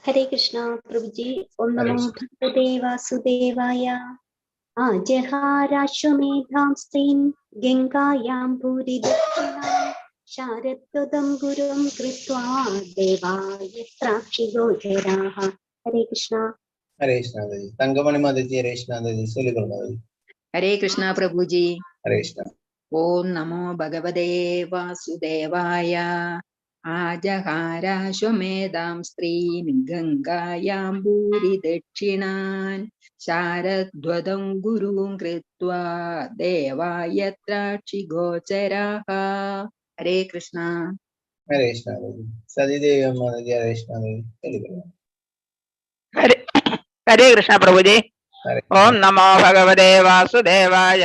ഹരേ കൃഷ്ണ പ്രഭുജി. ഓം ഹരേ നമോ കൃഷ്ണ. ഭഗവതേ വാസുദേവായ. ആജഹാരാശ്വമേധാം സ്ത്രീം ഗംഗായാം ഭൂരി ദക്ഷിണാം ശാരദ്വതം ഗുരും കൃത്വാ ദേവായത്രാക്ഷി ഗോചരാഃ. ഹരേ കൃഷ്ണ. ഹരേ കൃഷ്ണ മാതാജി. തങ്കമണി മാതാജി ഹരേ കൃഷ്ണ മാതാജി ചൊല്ലിക്കോളൂ മാതാജി. ഹരേ കൃഷ്ണ പ്രഭുജി. ഹരേ കൃഷ്ണ. ഓം നമോ ഭഗവതേ വാസുദേവായ. ആജഹാരാശ്വമേധാം സ്ത്രീം ഗംഗായാം ഭൂരി ദക്ഷിണാൻ ശാരദ്വതം ഗുരും കൃത്വാ ദേവായത്രാക്ഷി ഗോചരാഃ. ഹരേ കൃഷ്ണ. ഹരേ കൃഷ്ണ മാതാജി. സതീദേവി മാതാജി ഹരേ കൃഷ്ണ മാതാജി ചൊല്ലിക്കോളൂ. ഹരേ ഹരേ കൃഷ്ണ പ്രഭുജി. ഹരേ ഓം നമോ ഭഗവതേ വാസുദേവായ.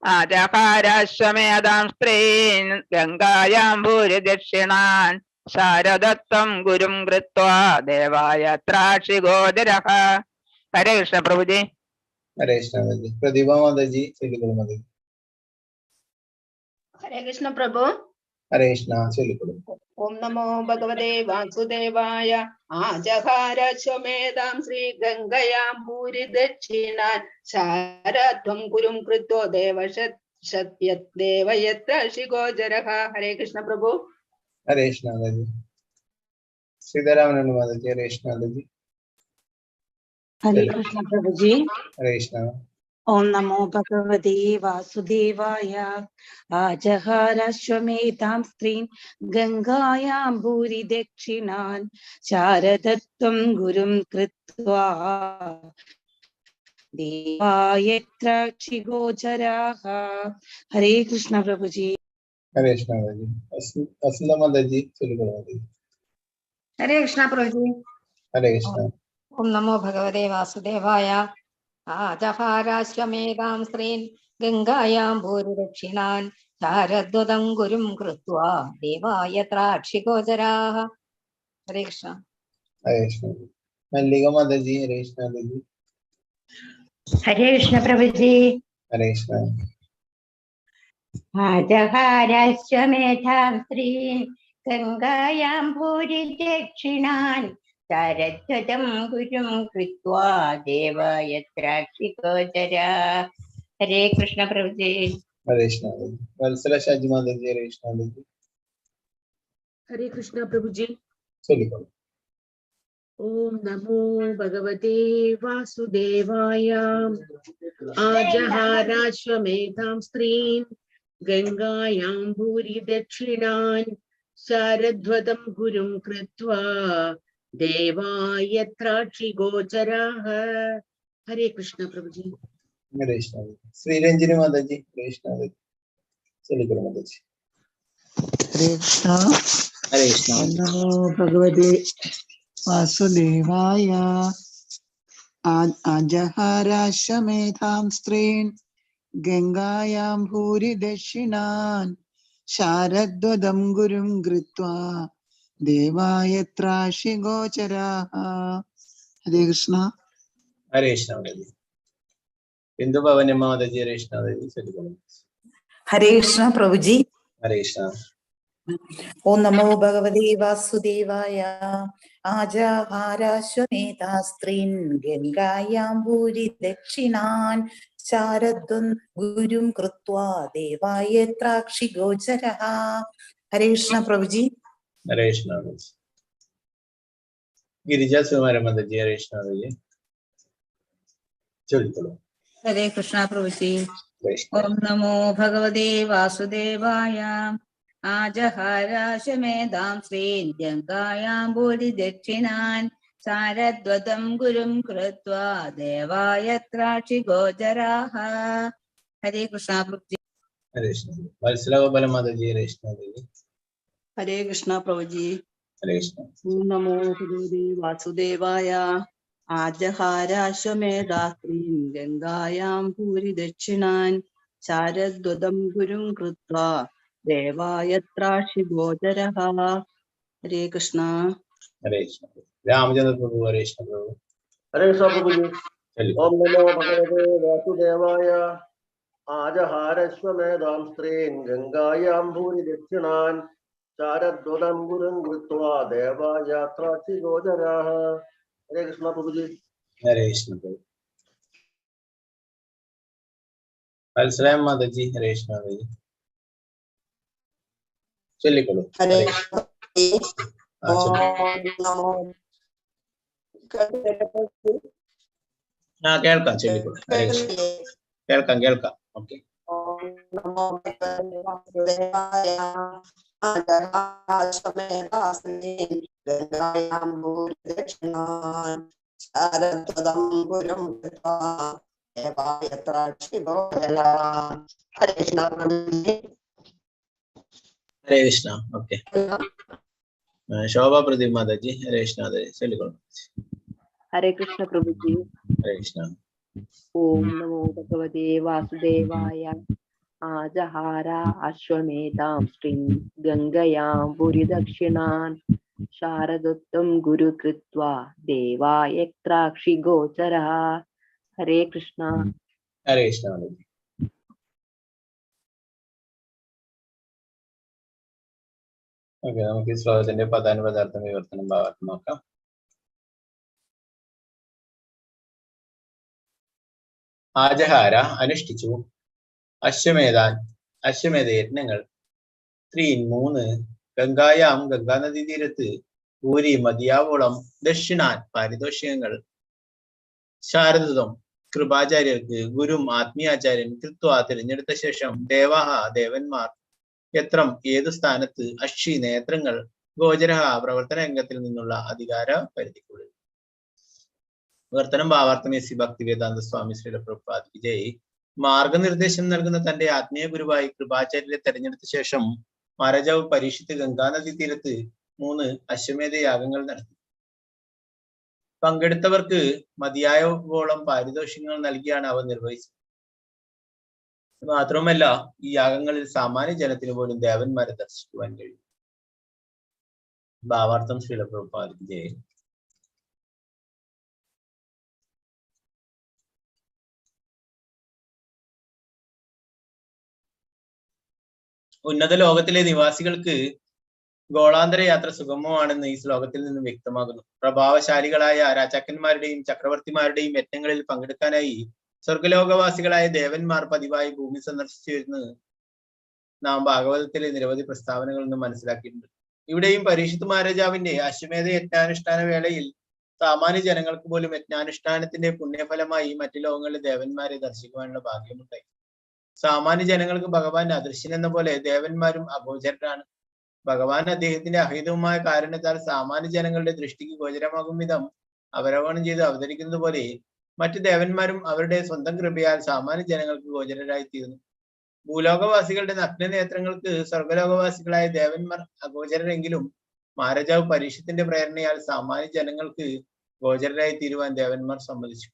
ആജഹാരാശ്വമേധാം സ്ത്രീൻ ഗംഗായാം ഭൂരി ദക്ഷിണാൻ ശാരദത്വം ഗുരും കൃത്വാ ദേവായത്രാക്ഷി ഗോചരഃ. ഹരേ കൃഷ്ണ പ്രഭുജി. ഹരേ കൃഷ്ണ മാതാജി. പ്രതിഭ മാതാജി ചൊല്ലിക്കോളൂ മാതാജി. ഹരേ കൃഷ്ണ പ്രഭു. ഹരേ കൃഷ്ണ ചൊല്ലിക്കോളൂ. ഓം നമോ ഭഗവതേ വാസുദേവായ. ആജഹാരശ്വമേധാം ശ്രീ ഗംഗയാം ഭൂരി ദക്ഷിണാൻ ശാരദ്വം ഗുരും കൃത്വോ ദേവയത്ര ശിഗോചരഃ. ഹരേ കൃഷ്ണ പ്രഭു. ഹരേ കൃഷ്ണ മാതാജി. സീതാരാമനുണ്ട് മാതാജി ഹരേ കൃഷ്ണ മാതാജി. ഹരേ കൃഷ്ണ പ്രഭുജി. ഹരേ കൃഷ്ണ. ഓം നമോ ഭഗവതേ വാസുദേവായ. ആജഹാരാശ്വമേധാം സ്ത്രീൻ ഗംഗായാം ഭൂരി ദക്ഷിണാൻ ശാരദത്വം ഗുരും കൃത്വാ ദേവായത്രാക്ഷി ഗോചരാഃ. ഹരേ കൃഷ്ണ പ്രഭുജി. ഹരേ കൃഷ്ണ മാതാജി. വസന്ത മാതാജി ചൊല്ലിക്കോളൂ മാതാജി. ഹരേ കൃഷ്ണ പ്രഭുജി. ഹരേ കൃഷ്ണ. ഓം നമോ ഭഗവതേ വാസുദേവായ. ആജഹാരാശ്വമേധാം സ്ത്രീൻ ഗംഗായാം ഭൂരി ദക്ഷിണാൻ ശാരദ്വതം ഗുരും കൃത്വാ ദേവായത്രാക്ഷിഗോചരാഃ. ഹരേ കൃഷ്ണ. ഹരേ കൃഷ്ണ. മല്ലിക മാതാജി ഹരേ കൃഷ്ണ മാതാജി. ഹരേ കൃഷ്ണ പ്രഭുജി. ഹരേ കൃഷ്ണ. ആജഹാരാശ്വമേധാം സ്ത്രീൻ ഗംഗായാം ഭൂരി ദക്ഷിണാൻ ശാരദ്വതം ഗുരും കൃത്വാ ദേവായത്രാക്ഷിഗോചരാ. ഹരേ കൃഷ്ണ പ്രഭുജി. ഹരേ കൃഷ്ണ മാതാജി. വത്സല ഷാജി മാതാജി ഹരേ കൃഷ്ണ മാതാജി. ഹരേ കൃഷ്ണ പ്രഭുജി. ചൊല്ലിക്കോളൂ. ഓം നമോ ഭഗവതേ വാസുദേവായ. ആജഹാരാശ്വമേധാം സ്ത്രീം ഗംഗായാം ഭൂരി ദക്ഷിണാൻ ശാരദ്വതം ഗുരും കൃത്വാ ദേവായത്രാക്ഷി ഗോചരാഃ. ഹരേ കൃഷ്ണ പ്രഭുജി. ഹരേ കൃഷ്ണ. ശ്രീരഞ്ജിനി മാതാജി ഹരേ കൃഷ്ണ മാതാജി ചൊല്ലിക്കോളൂ മാതാജി. ഹരേ കൃഷ്ണ. ഹരേ കൃഷ്ണ. ഓം നമോ ഭഗവതേ വാസുദേവായ. അജഹാരാശ്വമേധാം സ്ത്രീൻ ഗംഗായാം ഭൂരി ദക്ഷിണാൻ ശാരദ്വതം ഗുരും കൃത്വാ ദേവായത്രാശി ഗോചരാഃ. ഹരേ കൃഷ്ണ. ഹരേ കൃഷ്ണ മാതാജി. ബിന്ദു ഭവനി മാതാജി ഹരേ കൃഷ്ണ മാതാജി ചൊല്ലിക്കോളൂ. ഹരേ കൃഷ്ണ പ്രഭുജി. ഹരേ കൃഷ്ണ. ഓം നമോ ഭഗവതേ വാസുദേവായ. ആജഹാരാശ്വമേധാ സ്ത്രീൻ ഗംഗായാം ഭൂരി ദക്ഷിണാൻ ശാരദ്വം ഗുരും കൃത്വാ ദേവായത്രാക്ഷി ഗോചരഃ. ഹരേ കൃഷ്ണ പ്രഭുജി. ഹരേ കൃഷ്ണ പ്രഭുജി. ഗിരിജ സുകുമാരൻ മാതാജി, ഹരേ കൃഷ്ണ പ്രഭുജി, ചൊല്ലിക്കോളൂ. ഹരേ കൃഷ്ണ പ്രഭുജി. ഹരേ കൃഷ്ണ. ഓം നമോ ഭഗവതേ വാസുദേവായ. ആജഹാരാശമേധാം ശ്രീൻ ഗംഗായാം ഭൂരി ദക്ഷിണാൻ സാരദ്വതം ഗുരും കൃത്വാ ദേവായത്രാക്ഷി ഗോചരാഹ. ഹരേ കൃഷ്ണ പ്രഭുജി. ഹരേ കൃഷ്ണ. വത്സലഗോപാല മാതാജി, ഹരേ കൃഷ്ണ പ്രഭുജി. ഹരേ കൃഷ്ണ പ്രഭുജി. ഹരേ കൃഷ്ണ. ഓം നമോ ഭഗവതേ വാസുദേവായ. ആജഹാരാശ്വമേധാസ്ത്രീം ഗംഗായാം ഭൂരി ദക്ഷിണാൻ ശാരദ്വതം ഗുരും കൃത്വാ ദേവായത്രാക്ഷി ഗോചരഃ. ഹരേ കൃഷ്ണ. ഹരേ കൃഷ്ണ. രാമചന്ദ്ര പ്രഭു, ഹരേ കൃഷ്ണ പ്രഭു. ഹരേ കൃഷ്ണ പ്രഭുജി. ചൊല്ലിക്കോളൂ. ഓം നമോ ഭഗവതേ വാസുദേവായ. ആജഹാരശ്വമേധാം സ്ത്രീൻ ഗംഗായാം ഭൂരി ദക്ഷിണാൻ ശാരദ്വതം ഗുരും കൃത്വാ ദേവായാത്രാക്ഷി ഗോചരാഃ. ഹരേ കൃഷ്ണ പ്രഭുജി. ഹരേ കൃഷ്ണ പ്രഭു. വത്സലാം മാതാജി, ഹരേ കൃഷ്ണ പ്രഭുജി, ചൊല്ലിക്കോളൂ. ഹരേ ഹരേ കൃഷ്ണ. ആ ചൊല്ലി. ഓം നമോ ആ കേൾക്കാം, ചൊല്ലിക്കോളൂ. ഹരേ കൃഷ്ണ. കേൾക്കാം കേൾക്കാം. ഓക്കെ. ഓം നമോ ഭഗവതേ വാസുദേവായ. ആജഹാശ്വമേധാസ്ത്രീൻ ഗംഗായാം ഭൂരിദക്ഷിണാൻ ശാരദ്വതം ഗുരും കൃത്വാ ദേവായത്രാക്ഷി ഗോചരാ. ഹരേ കൃഷ്ണ പ്രഭുജി. ഹരേ കൃഷ്ണ. ഓക്കെ. ശോഭാ പ്രദീപ് മാതാജി, ഹരേ കൃഷ്ണ മാതാജി, ചൊല്ലിക്കോളൂ. ഹരേ കൃഷ്ണ പ്രഭുജി. ഹരേ കൃഷ്ണ. ഓം നമോ ഭഗവതേ വാസുദേവായ. ആജഹാര അശ്വമേധാം ശ്രീം ഗംഗയാം ഭൂരിദക്ഷിണാൻ ശാരദത്വം ഗുരു കൃത്വാ ദേവായത്രാക്ഷി ഗോചരഃ. ഹരേ കൃഷ്ണ. ഹരേ കൃഷ്ണ മാതാജി. ഓക്കെ, നമുക്ക് ഈ ശ്ലോകത്തിന്റെ പദാനുപദാർത്ഥം വിവർത്തനം ഭാവാർത്ഥം നോക്കാം. ആജഹാര അനുഷ്ഠിച്ചു, അശ്വമേധാൻ അശ്വമേധ യജ്ഞങ്ങൾ, ത്രീൻ 3, ഗംഗായാം ഗംഗാനദീ തീരത്ത്, ഭൂരി മതിയാവോളം, ദക്ഷിണാൻ പാരിതോഷികങ്ങൾ, ശാരദം കൃപാചാര്യർക്ക്, ഗുരും ആത്മീയാചാര്യൻ, കൃത്വ തിരഞ്ഞെടുത്ത ശേഷം, ദേവാഹ ദേവന്മാർ, യത്രം ഏതു സ്ഥാനത്ത്, അക്ഷി നേത്രങ്ങൾ, ഗോചരഹ പ്രവർത്തന രംഗത്തിൽ നിന്നുള്ള അധികാര പരിധിക്കുള്ളിൽ. വിവർത്തനം ഭാവാർത്ഥം എസ് സി ഭക്തിവേദാന്ത സ്വാമി ശ്രീ പ്രഭുപാദ് വിജയ്. മാർഗനിർദ്ദേശം നൽകുന്ന തന്റെ ആത്മീയ ഗുരുവായി കൃപാചാര്യരെ തെരഞ്ഞെടുത്ത ശേഷം മഹാരാജാവ് പരീക്ഷിത്ത് ഗംഗാനദി തീരത്ത് 3 അശ്വമേധ യാഗങ്ങൾ നടത്തി. പങ്കെടുത്തവർക്ക് മതിയായവോളം പാരിതോഷികങ്ങൾ നൽകിയാണ് അവ നിർവഹിച്ചത്. മാത്രവുമല്ല, ഈ യാഗങ്ങളിൽ സാമാന്യ ജനത്തിന് പോലും ദേവന്മാരെ ദർശിക്കുവാൻ കഴിയും. ഭാവാർത്ഥം ശ്രീല പ്രഭുപാദ് ജയ. ഉന്നത ലോകത്തിലെ നിവാസികൾക്ക് ഗോളാന്തര യാത്ര സുഗമമാണെന്ന് ഈ ശ്ലോകത്തിൽ നിന്നും വ്യക്തമാകുന്നു. പ്രഭാവശാലികളായ രാജാക്കന്മാരുടെയും ചക്രവർത്തിമാരുടെയും യജ്ഞങ്ങളിൽ പങ്കെടുക്കാനായി സ്വർഗലോകവാസികളായ ദേവന്മാർ പതിവായി ഭൂമി സന്ദർശിച്ചിരുന്നു നാം ഭാഗവതത്തിലെ നിരവധി പ്രസ്താവനകളിൽ നിന്നും മനസ്സിലാക്കിയിട്ടുണ്ട്. ഇവിടെയും പരീക്ഷിത് മഹാരാജാവിന്റെ അശ്വമേധ യജ്ഞാനുഷ്ഠാന വേളയിൽ സാമാന്യ ജനങ്ങൾക്ക് പോലും യജ്ഞാനുഷ്ഠാനത്തിന്റെ പുണ്യഫലമായി മറ്റു ലോകങ്ങളിലെ ദേവന്മാരെ ദർശിക്കുവാനുള്ള ഭാഗ്യമുണ്ടായി. സാമാന്യ ജനങ്ങൾക്ക് ഭഗവാൻ അദൃശ്യൻ എന്ന പോലെ ദേവന്മാരും അഗോചരരാണ്. ഭഗവാൻ അദ്ദേഹത്തിന്റെ അഹിതവുമായ കാരണത്താൽ സാമാന്യ ജനങ്ങളുടെ ദൃഷ്ടിക്ക് ഗോചരമാകും വിധം അവരോഹണം ചെയ്ത് അവതരിക്കുന്നത് പോലെ മറ്റു ദേവന്മാരും അവരുടെ സ്വന്തം കൃപയാൽ സാമാന്യ ജനങ്ങൾക്ക് ഗോചരരായി തീർന്നു. ഭൂലോകവാസികളുടെ നഗ്നനേത്രങ്ങൾക്ക് സ്വർഗലോകവാസികളായ ദേവന്മാർ അഗോചരരെങ്കിലും മഹാരാജാവ് പരീക്ഷത്തിന്റെ പ്രേരണയാൽ സാമാന്യ ജനങ്ങൾക്ക് ഗോചരരായി തീരുവാൻ ദേവന്മാർ സമ്മതിച്ചു.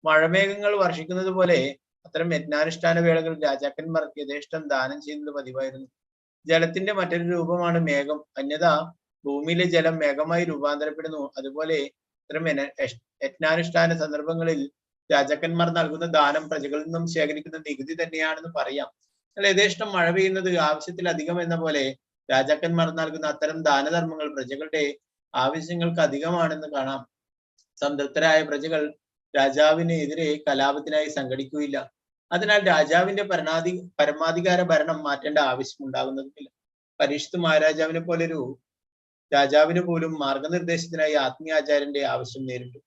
മഴമേഘങ്ങൾ വർഷിക്കുന്നത് പോലെ അത്തരം യജ്ഞാനുഷ്ഠാന വേളകളിൽ രാജാക്കന്മാർക്ക് യഥേഷ്ടം ദാനം ചെയ്യുന്നത് പതിവായിരുന്നു. ജലത്തിന്റെ മറ്റൊരു രൂപമാണ് മേഘം. അന്യഥ ഭൂമിയിലെ ജലം മേഘമായി രൂപാന്തരപ്പെടുന്നു. അതുപോലെ ഇത്തരം യജ്ഞാനുഷ്ഠാന സന്ദർഭങ്ങളിൽ രാജാക്കന്മാർ നൽകുന്ന ദാനം പ്രജകളിൽ നിന്നും ശേഖരിക്കുന്ന നികുതി തന്നെയാണെന്ന് പറയാം. എന്നാൽ യഥേഷ്ടം മഴ പെയ്യുന്നത് ആവശ്യത്തിലധികം എന്ന പോലെ രാജാക്കന്മാർ നൽകുന്ന അത്തരം ദാനധർമ്മങ്ങൾ പ്രജകളുടെ ആവശ്യങ്ങൾക്ക് അധികമാണെന്ന് കാണാം. സംതൃപ്തരായ പ്രജകൾ രാജാവിന് എതിരെ കലാപത്തിനായി സംഘടിക്കുകയില്ല. അതിനാൽ രാജാവിന്റെ പരമാധികാര ഭരണം മാറ്റേണ്ട ആവശ്യം ഉണ്ടാകുന്നതുമില്ല. പരീക്ഷിത് മഹാരാജാവിനെ പോലൊരു രാജാവിന് പോലും മാർഗനിർദ്ദേശത്തിനായി ആത്മീയാചാര്യന്റെ ആവശ്യം നേരിട്ടു.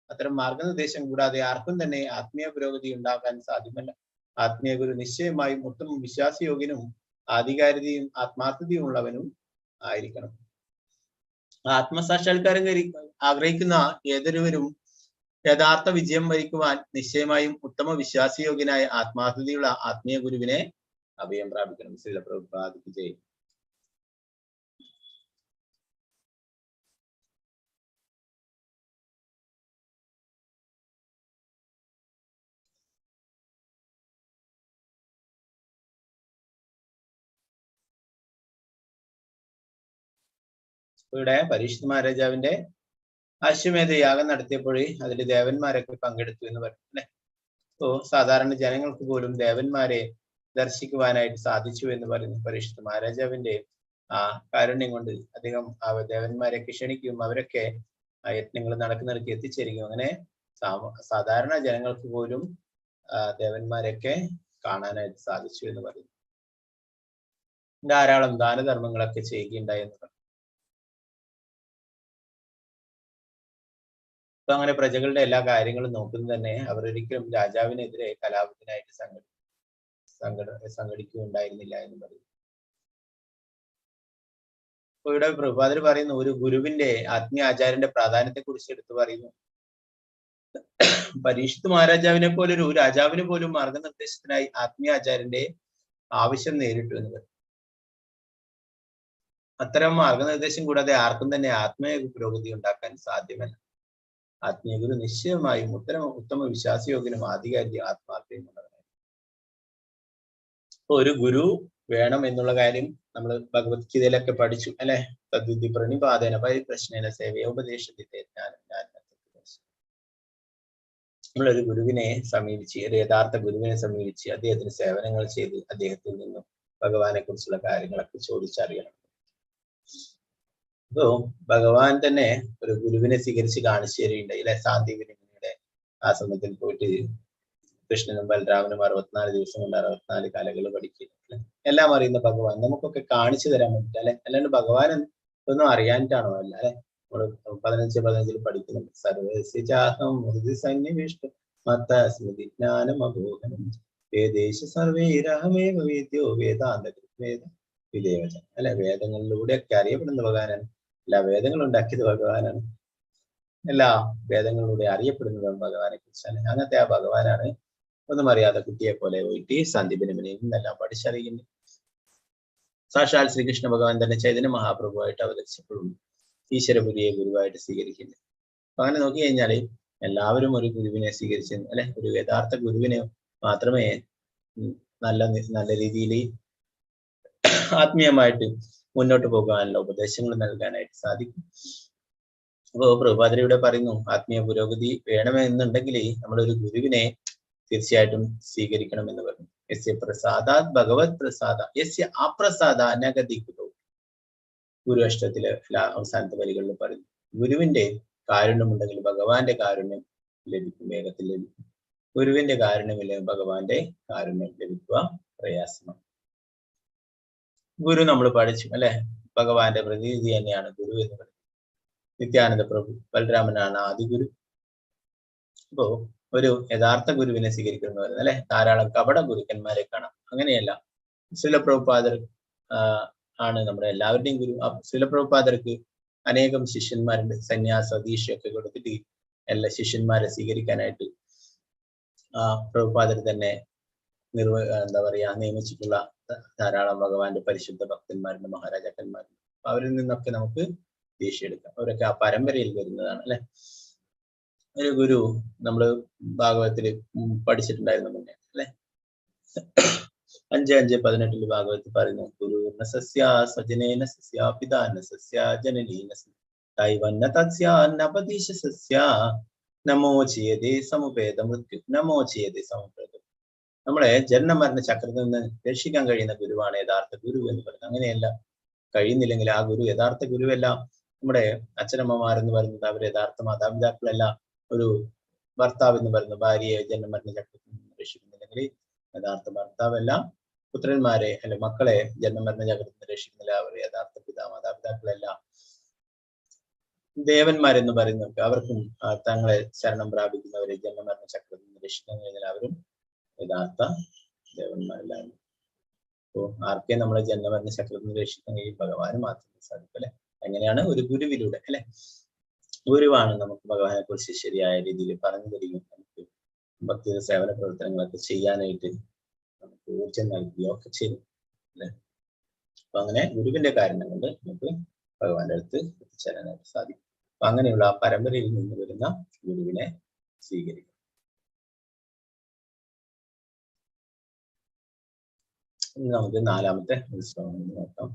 അത്തരം മാർഗനിർദ്ദേശം കൂടാതെ ആർക്കും തന്നെ ആത്മീയ പുരോഗതി ഉണ്ടാക്കാൻ സാധ്യമല്ല. ആത്മീയ ഗുരു നിശ്ചയമായും ഉത്തമ വിശ്വാസയോഗ്യനും ആധികാരികതയും ആത്മാർത്ഥതയും ഉള്ളവനും ആയിരിക്കണം. ആത്മസാക്ഷാത്കാരം ആഗ്രഹിക്കുന്ന ഏതൊരുവരും യഥാർത്ഥ വിജയം വരിക്കുവാൻ നിശ്ചയമായും ഉത്തമ വിശ്വാസയോഗ്യനായ ആത്മാർത്ഥതയുള്ള ആത്മീയ ഗുരുവിനെ അഭയം പ്രാപിക്കണം. ശ്രീല പ്രഭുപാദ് ജയ്. ഇവിടെ പരീക്ഷിത് മഹാരാജാവിന്റെ അശ്വമേധ യാഗം നടത്തിയപ്പോഴേ അതിൽ ദേവന്മാരൊക്കെ പങ്കെടുത്തു എന്ന് പറയും അല്ലെ. അപ്പോ സാധാരണ ജനങ്ങൾക്ക് പോലും ദേവന്മാരെ ദർശിക്കുവാനായിട്ട് സാധിച്ചു എന്ന് പറയുന്നു. പരീക്ഷിത് മഹാരാജാവിന്റെ ആ കാരുണ്യം കൊണ്ട് അദ്ദേഹം ആ ദേവന്മാരെയൊക്കെ ക്ഷണിക്കും, അവരൊക്കെ ആ യജ്ഞങ്ങൾ നടക്കുന്നിടത്ത് എത്തിച്ചേരുകയും അങ്ങനെ സാധാരണ ജനങ്ങൾക്ക് പോലും ദേവന്മാരൊക്കെ കാണാനായിട്ട് സാധിച്ചു എന്ന് പറയുന്നു. ധാരാളം ദാനധർമ്മങ്ങളൊക്കെ ചെയ്യുകയുണ്ടായി എന്ന് പറഞ്ഞു. അപ്പൊ അങ്ങനെ പ്രജകളുടെ എല്ലാ കാര്യങ്ങളും നോക്കുന്നത് തന്നെ അവർ ഒരിക്കലും രാജാവിനെതിരെ കലാപത്തിനായിട്ട് സംഘടിക്കുകയുണ്ടായിരുന്നില്ല എന്ന് പറയും. അപ്പൊ ഇവിടെ പ്രഭുപാദർ പറയുന്നു, ഒരു ഗുരുവിന്റെ ആത്മീയ ആചാര്യന്റെ പ്രാധാന്യത്തെ കുറിച്ച് എടുത്തു പറയുന്നു. പരീക്ഷിത് മഹാരാജാവിനെ പോലൊരു രാജാവിന് പോലും മാർഗനിർദ്ദേശത്തിനായി ആത്മീയ ആചാര്യന്റെ ആവശ്യം നേരിട്ടു എന്ന് പറയും. അത്തരം മാർഗനിർദ്ദേശം കൂടാതെ ആർക്കും തന്നെ ആത്മീയ പുരോഗതി ഉണ്ടാക്കാൻ സാധ്യമല്ല. ആത്മീയ ഗുരു നിശ്ചയമായും ഉത്തമ വിശ്വാസയോഗ്യനും ആധികാരിക ആത്മാർത്ഥതയും ഉള്ളവനായി. അപ്പൊ ഒരു ഗുരു വേണം എന്നുള്ള കാര്യം നമ്മൾ ഭഗവത്ഗീതയിലൊക്കെ പഠിച്ചു അല്ലെ. തദ്വിധി പ്രണിപാതേന പരിപ്രശ്നേന സേവയ ഉപദേശത്തെ നമ്മളൊരു ഗുരുവിനെ സമീപിച്ച്, ഒരു യഥാർത്ഥ ഗുരുവിനെ സമീപിച്ച് അദ്ദേഹത്തിന് സേവനങ്ങൾ ചെയ്ത് അദ്ദേഹത്തിൽ നിന്നും ഭഗവാനെ കുറിച്ചുള്ള കാര്യങ്ങളൊക്കെ ചോദിച്ചറിയണം. അപ്പോ ഭഗവാൻ തന്നെ ഒരു ഗുരുവിനെ സ്വീകരിച്ച് കാണിച്ചു തരികയുണ്ടായി അല്ലെ. സാന്ദീപനിയുടെ ആശ്രമത്തിൽ പോയിട്ട് കൃഷ്ണനും ബലരാമനും 64 ദിവസം കൊണ്ട് 64 കലകൾ പഠിക്കുക അല്ലെ. എല്ലാം അറിയുന്ന ഭഗവാൻ നമുക്കൊക്കെ കാണിച്ചു തരാൻ പറ്റില്ല അല്ലെ. അല്ലാണ്ട് ഭഗവാൻ ഒന്നും അറിയാനിട്ടാണോ അല്ല അല്ലെ. നമ്മള് 15-15 പഠിക്കുന്നുണ്ട്. സർവസ്യ ഹൃദി സന്നിവിഷ്ട മത്ത സ്മൃതി ജ്ഞാനം അബോഹനം വേദേശ സർവൈരഹമേവ വേദ്യോ വേദാന്ത വേദ വിദേവച അല്ലെ. വേദങ്ങളിലൂടെയൊക്കെ അറിയപ്പെടുന്ന ഭഗവാനാണ്. എല്ലാ വേദങ്ങളും ഉണ്ടാക്കിയത് ഭഗവാനാണ്. എല്ലാ വേദങ്ങളിലൂടെ അറിയപ്പെടുന്നത് ഭഗവാനെ കുറിച്ചാണ്. അങ്ങനത്തെ ആ ഭഗവാനാണ് ഒന്നും അറിയാതെ കുട്ടിയെ പോലെ പോയിട്ട് സന്ദീപനി മുനിയിൽ നിന്നെല്ലാം പഠിച്ചറിയുന്നു. സാക്ഷാൽ ശ്രീകൃഷ്ണ ഭഗവാൻ തന്നെ ചൈതന്യ മഹാപ്രഭുവായിട്ട് അവതരിച്ചപ്പോഴും ഈശ്വരപുരിയെ ഗുരുവായിട്ട് സ്വീകരിക്കുന്നു. അപ്പൊ അങ്ങനെ നോക്കി കഴിഞ്ഞാല് എല്ലാവരും ഒരു ഗുരുവിനെ സ്വീകരിച്ചു അല്ലെ. ഒരു യഥാർത്ഥ ഗുരുവിനെ മാത്രമേ നല്ല നല്ല രീതിയിൽ ആത്മീയമായിട്ട് മുന്നോട്ട് പോകാനുള്ള ഉപദേശങ്ങൾ നൽകാനായിട്ട് സാധിക്കും. അപ്പോ പ്രഭുപാദർ ഇവിടെ പറയുന്നു, ആത്മീയ പുരോഗതി വേണമെന്നുണ്ടെങ്കിൽ നമ്മളൊരു ഗുരുവിനെ തീർച്ചയായിട്ടും സ്വീകരിക്കണം എന്ന് പറഞ്ഞു. യസ്യ പ്രസാദാത് ഭഗവത് പ്രസാദ യസ്യ അപ്രസാദ നഗതി ഗുരു. ഗുരു അഷ്ടത്തിലെ അവസാനത്തെ വരികളിൽ പറയുന്നു, ഗുരുവിന്റെ കാരുണ്യമുണ്ടെങ്കിൽ ഭഗവാന്റെ കാരുണ്യം ലഭിക്കും, വേഗത്തിൽ ലഭിക്കും. ഗുരുവിന്റെ കാരുണ്യമില്ലെങ്കിൽ ഭഗവാന്റെ കാരുണ്യം ലഭിക്കുക പ്രയാസമാണ്. ഗുരു നമ്മൾ പഠിച്ചു അല്ലെ, ഭഗവാന്റെ പ്രതിനിധി തന്നെയാണ് ഗുരു എന്ന് പറയുന്നത്. നിത്യാനന്ദ പ്രഭു ബലരാമനാണ് ആദി ഗുരു. അപ്പോ ഒരു യഥാർത്ഥ ഗുരുവിനെ സ്വീകരിക്കുന്നു പറയുന്നത് അല്ലെ. ധാരാളം കപട ഗുരുക്കന്മാരെ കാണാം, അങ്ങനെയല്ല. ശ്രീല പ്രഭുപാദർ ആണ് നമ്മുടെ എല്ലാവരുടെയും ഗുരു. ശ്രീല പ്രഭുപാദർക്ക് അനേകം ശിഷ്യന്മാരുണ്ട്. സന്യാസ ദീക്ഷയൊക്കെ കൊടുത്തിട്ട് എല്ലാ ശിഷ്യന്മാരെ സ്വീകരിക്കാനായിട്ട് പ്രഭുപാദർ തന്നെ എന്താ പറയാ നിയമിച്ചിട്ടുള്ള ധാരാളം ഭഗവാന്റെ പരിശുദ്ധ ഭക്തന്മാരുണ്ട്, മഹാരാജാക്കന്മാരുണ്ട്. അപ്പൊ അവരിൽ നിന്നൊക്കെ നമുക്ക് ദീക്ഷ എടുക്കാം. അവരൊക്കെ ആ പരമ്പരയിൽ വരുന്നതാണ് അല്ലെ. ഒരു ഗുരു നമ്മള് ഭാഗവത്തില് പഠിച്ചിട്ടുണ്ടായിരുന്നു മുന്നേ അല്ലെ. 5:5-18 ഭാഗവത്തിൽ പറയുന്നു, ഗുരു സസ്യ സജനേന സസ്യ പിതാന സസ്യ ജനനീന ദൈവന്ന തസ്യാന്നപദീശ സസ്യ നമോ ചെയ്യതേ സമുപേത മൃത്യു നമോ ചെയ്യതേ സമുപേത. നമ്മളെ ജനനമരണ ചക്രത്തിൽ നിന്ന് രക്ഷിക്കാൻ കഴിയുന്ന ഗുരുവാണ് യഥാർത്ഥ ഗുരു എന്ന് പറയുന്നത്. അങ്ങനെയല്ല കഴിയുന്നില്ലെങ്കിൽ ആ ഗുരു യഥാർത്ഥ ഗുരുവല്ല. നമ്മുടെ അച്ഛനമ്മമാരെന്ന് പറയുന്നത് അവർ യഥാർത്ഥ മാതാപിതാക്കളല്ല. ഒരു ഭർത്താവ് എന്ന് പറയുന്ന ഭാര്യയെ ജനനമരണ ചക്രത്തിൽ നിന്ന് രക്ഷിക്കുന്നില്ലെങ്കിൽ യഥാർത്ഥ ഭർത്താവല്ല. പുത്രന്മാരെ അല്ലെ മക്കളെ ജന്മമരണ ചക്രത്തിൽ രക്ഷിക്കുന്നില്ല, അവർ യഥാർത്ഥ പിതാ മാതാപിതാക്കളല്ല. ദേവന്മാരെന്ന് പറയുന്നവർക്ക് അവർക്കും തങ്ങളെ ശരണം പ്രാപിക്കുന്നവരെ ജന്മമരണ ചക്രത്തിൽ നിന്ന് രക്ഷിക്കാൻ കഴിഞ്ഞാൽ അവരും യഥാർത്ഥ ദേവന്മാരല്ല. അപ്പോ ആർക്കെ നമ്മളെ ജന്മമരണ ചക്രത്തിൽ നിന്ന് രക്ഷിക്കാൻ കഴിയും? ഭഗവാന് മാത്രമേ സാധിക്കൂ അല്ലെ. എങ്ങനെയാണ്? ഒരു ഗുരുവിലൂടെ അല്ലെ. ഗുരുവാണ് നമുക്ക് ഭഗവാനെ കുറിച്ച് ശരിയായ രീതിയിൽ പറഞ്ഞു തരികയും നമുക്ക് ഭക്തിയുടെ സേവന പ്രവർത്തനങ്ങളൊക്കെ ചെയ്യാനായിട്ട് നമുക്ക് ഊർജം നൽകുകയും ഒക്കെ ചെയ്യും അല്ലെ. അപ്പൊ അങ്ങനെ ഗുരുവിന്റെ കാരണം കൊണ്ട് നമുക്ക് ഭഗവാന്റെ അടുത്ത് എത്തിച്ചേരാനായിട്ട് സാധിക്കും. അപ്പൊ അങ്ങനെയുള്ള ആ പരമ്പരയിൽ നിന്ന് വരുന്ന ഗുരുവിനെ സ്വീകരിക്കും. ഇനി നമുക്ക് നാലാമത്തെ ഉത്സവം നോക്കാം.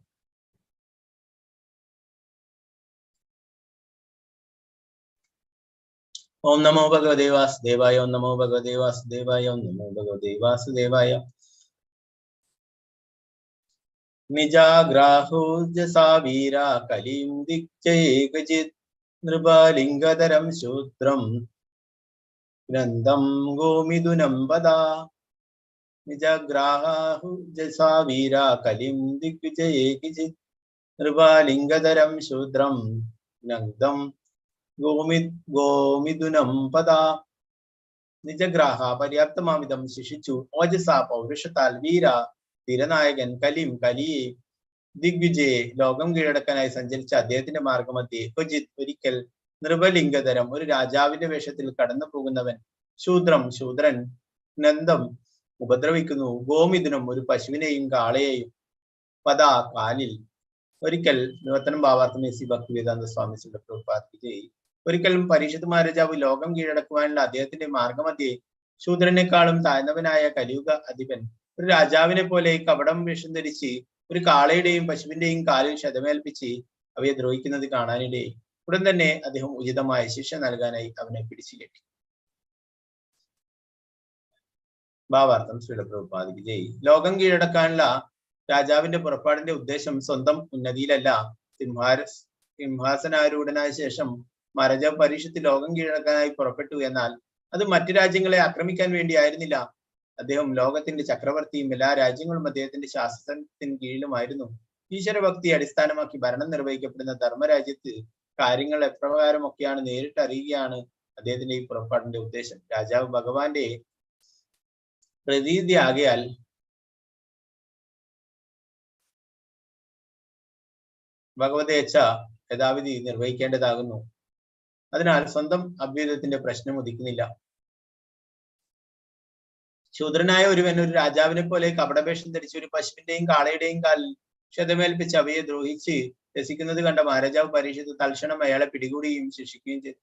ഓം നമോ ഭഗവതേ വാസുദേവായ, ഓം നമോ ഭഗവതേ വാസുദേവായ, ഓം നമോ ഭഗവതേ വാസുദേവായ. നിജാഗ്രാഹോജസാ വീരാ കലിം ദിക്ചേകചിത് നൃപലിംഗതരം ശൂദ്രം ഗ്രന്ഥം ഗോമിഥുനം പദാ. നിജഗ്രാഹുജസാ വീരാ കലിം ദിഗ്വിജയേകിചിത് നൃപലിംഗതരം ശൂദ്രം ഗ്രന്ഥം ഗോമിഥുനം പദാ. നിജഗ്രാഹ പര്യാപ്തമാമിതം ശിക്ഷിച്ചു. ഓജസ പൗരുഷത്താൽ വീര ധീരനായകൻ കലിം കലിയെ ദിഗ്വിജയെ ലോകം കീഴടക്കാനായി സഞ്ചരിച്ച അദ്ദേഹത്തിന്റെ മാർഗമധ്യേ ക്വചിത് ഒരിക്കൽ നൃപലിംഗതരം ഒരു രാജാവിന്റെ വേഷത്തിൽ കടന്നു പോകുന്നവൻ ശൂദ്രം ശൂദ്രൻ നന്ദം ഉപദ്രവിക്കുന്നു. ഗോമിഥുനം ഒരു പശുവിനെയും കാളയെയും പദാ കാലിൽ. ഒരിക്കൽ നിവർത്തനം ഭാവാർത്ഥം എസ് സി ഭക്തിവേദാന്ത സ്വാമി പ്രഭുപാദ് ഒരിക്കലും പരീക്ഷിത് മഹാരാജാവ് ലോകം കീഴടക്കുവാനുള്ള അദ്ദേഹത്തിന്റെ മാർഗമധ്യേ ശൂദ്രനേക്കാളും താഴ്ന്നവനായ കലിയുഗ അധിപൻ ഒരു രാജാവിനെ പോലെ കപടം വേഷം ധരിച്ച് ഒരു കാളയുടെയും പശുവിന്റെയും കാലിൽ ക്ഷതമേൽപ്പിച്ച് അവയെ ദ്രോഹിക്കുന്നത് കാണാനിടയായി. ഉടൻ തന്നെ അദ്ദേഹം ഉചിതമായ ശിക്ഷ നൽകാനായി അവനെ പിടിച്ചു കെട്ടി. ഭാവാർത്ഥം ശ്രീല പ്രഭുപാദ് ജയ്. ലോകം കീഴടക്കാനുള്ള രാജാവിന്റെ പുറപ്പാടിന്റെ ഉദ്ദേശം സ്വന്തം ഉന്നതിയിലല്ല. സിംഹാസനാരൂഢനായ ശേഷം മഹാരാജാവ് പരീക്ഷത്തിൽ ലോകം കീഴടക്കാനായി പുറപ്പെട്ടു. എന്നാൽ അത് മറ്റു രാജ്യങ്ങളെ ആക്രമിക്കാൻ വേണ്ടിയായിരുന്നില്ല. അദ്ദേഹം ലോകത്തിന്റെ ചക്രവർത്തിയും എല്ലാ രാജ്യങ്ങളും അദ്ദേഹത്തിന്റെ ശാസനത്തിന് കീഴിലുമായിരുന്നു. ഈശ്വരഭക്തിയെ അടിസ്ഥാനമാക്കി ഭരണം നിർവഹിക്കപ്പെടുന്ന ധർമ്മരാജ്യത്ത് കാര്യങ്ങൾ എപ്രകാരമൊക്കെയാണ് നേരിട്ട് അറിയുകയാണ് അദ്ദേഹത്തിന്റെ ഈ പുറപ്പാടിന്റെ ഉദ്ദേശം. രാജാവ് ഭഗവാന്റെ പ്രതീതിയാകയാൽ ഭഗവതേച്ഛ യഥാവിധി നിർവഹിക്കേണ്ടതാകുന്നു. അതിനാൽ സ്വന്തം അഭ്യുദയത്തിന്റെ പ്രശ്നം ഉദിക്കുന്നില്ല. ശൂദ്രനായ ഒരുവൻ ഒരു രാജാവിനെ പോലെ കപടവേഷം ധരിച്ച് ഒരു പശുവിന്റെയും കാളയുടെയും കാലിൽ ക്ഷതമേൽപ്പിച്ച് അവയെ ദ്രോഹിച്ച് രസിക്കുന്നത് കണ്ട മഹാരാജാവ് പരീക്ഷിത്ത് തൽക്ഷണം അയാളെ പിടികൂടുകയും ശിക്ഷിക്കുകയും ചെയ്തു.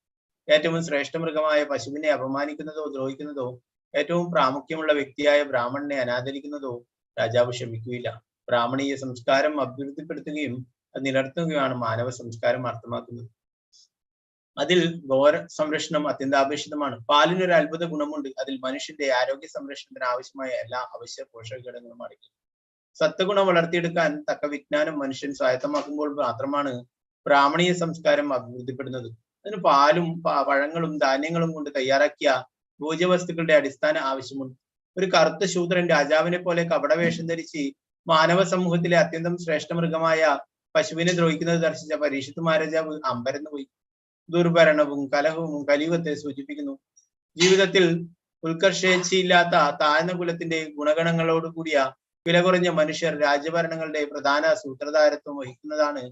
ഏറ്റവും ശ്രേഷ്ഠ മൃഗമായ പശുവിനെ അപമാനിക്കുന്നതോ ദ്രോഹിക്കുന്നതോ ഏറ്റവും പ്രാമുഖ്യമുള്ള വ്യക്തിയായ ബ്രാഹ്മണനെ അനാദരിക്കുന്നതോ രാജാവ് ക്ഷമിക്കുകയില്ല. ബ്രാഹ്മണീയ സംസ്കാരം അഭിവൃദ്ധിപ്പെടുത്തുകയും അത് നിലനിർത്തുകയാണ് മാനവ സംസ്കാരം അർത്ഥമാക്കുന്നത്. അതിൽ ഗോര സംരക്ഷണം അത്യന്താപേക്ഷിതമാണ്. പാലിനൊരു അത്ഭുത ഗുണമുണ്ട്. അതിൽ മനുഷ്യന്റെ ആരോഗ്യ സംരക്ഷണത്തിന് ആവശ്യമായ എല്ലാ അവശ്യ പോഷക ഘടകങ്ങളും അടങ്ങി. സത്വഗുണം വളർത്തിയെടുക്കാൻ തക്ക വിജ്ഞാനം മനുഷ്യൻ സ്വായത്തമാക്കുമ്പോൾ മാത്രമാണ് ബ്രാഹ്മണീയ സംസ്കാരം അഭിവൃദ്ധിപ്പെടുന്നത്. അതിന് പാലും പഴങ്ങളും ധാന്യങ്ങളും കൊണ്ട് തയ്യാറാക്കിയ ഭോജ്യവസ്തുക്കളുടെ അടിസ്ഥാന ആവശ്യമുണ്ട്. ഒരു കറുത്ത ശൂദ്രൻ രാജാവിനെ പോലെ കപടവേഷം ധരിച്ച് മാനവ സമൂഹത്തിലെ അത്യന്തം ശ്രേഷ്ഠ മൃഗമായ പശുവിനെ ദ്രോഹിക്കുന്നത് ദർശിച്ച പരീക്ഷിത് മഹാരാജാവ് അമ്പരന്ന് പോയി. ദുർഭരണവും കലഹവും കലിയുഗത്തെ സൂചിപ്പിക്കുന്നു. ജീവിതത്തിൽ ഉത്കർഷേച്ഛയില്ലാത്ത താഴ്ന്ന കുലത്തിന്റെ ഗുണഗണങ്ങളോട് കൂടിയ വില കുറഞ്ഞ മനുഷ്യർ രാജ്യഭരണങ്ങളുടെ പ്രധാന സൂത്രധാരത്വം വഹിക്കുന്നതാണ്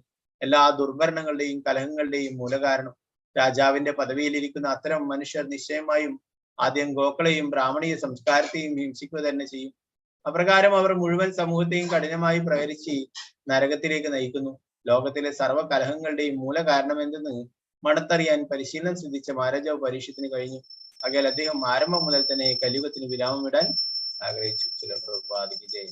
എല്ലാ ദുർഭരണങ്ങളുടെയും കലഹങ്ങളുടെയും മൂലകാരണം. രാജാവിന്റെ പദവിയിലിരിക്കുന്ന അത്തരം മനുഷ്യർ നിശ്ചയമായും ആദ്യം ഗോക്കളെയും ബ്രാഹ്മണീയ സംസ്കാരത്തെയും ഹിംസിക്കുക തന്നെ ചെയ്യും. അപ്രകാരം അവർ മുഴുവൻ സമൂഹത്തെയും കഠിനമായി പ്രഹരിച്ച് നരകത്തിലേക്ക് നയിക്കുന്നു. ലോകത്തിലെ സർവ്വ കലഹങ്ങളുടെയും മൂലകാരണം എന്തെന്ന് മണത്തറിയാൻ പരിശീലനം സിദ്ധിച്ച മഹാരാജാവ് പരീക്ഷത്തിന് കഴിഞ്ഞു. ആകയാൽ അദ്ദേഹം ആരംഭം മുതൽ തന്നെ കലിയുഗത്തിന് വിരാമം ഇടാൻ ആഗ്രഹിച്ചു. ചില പ്രഭുപാദിക്ക് ജയ.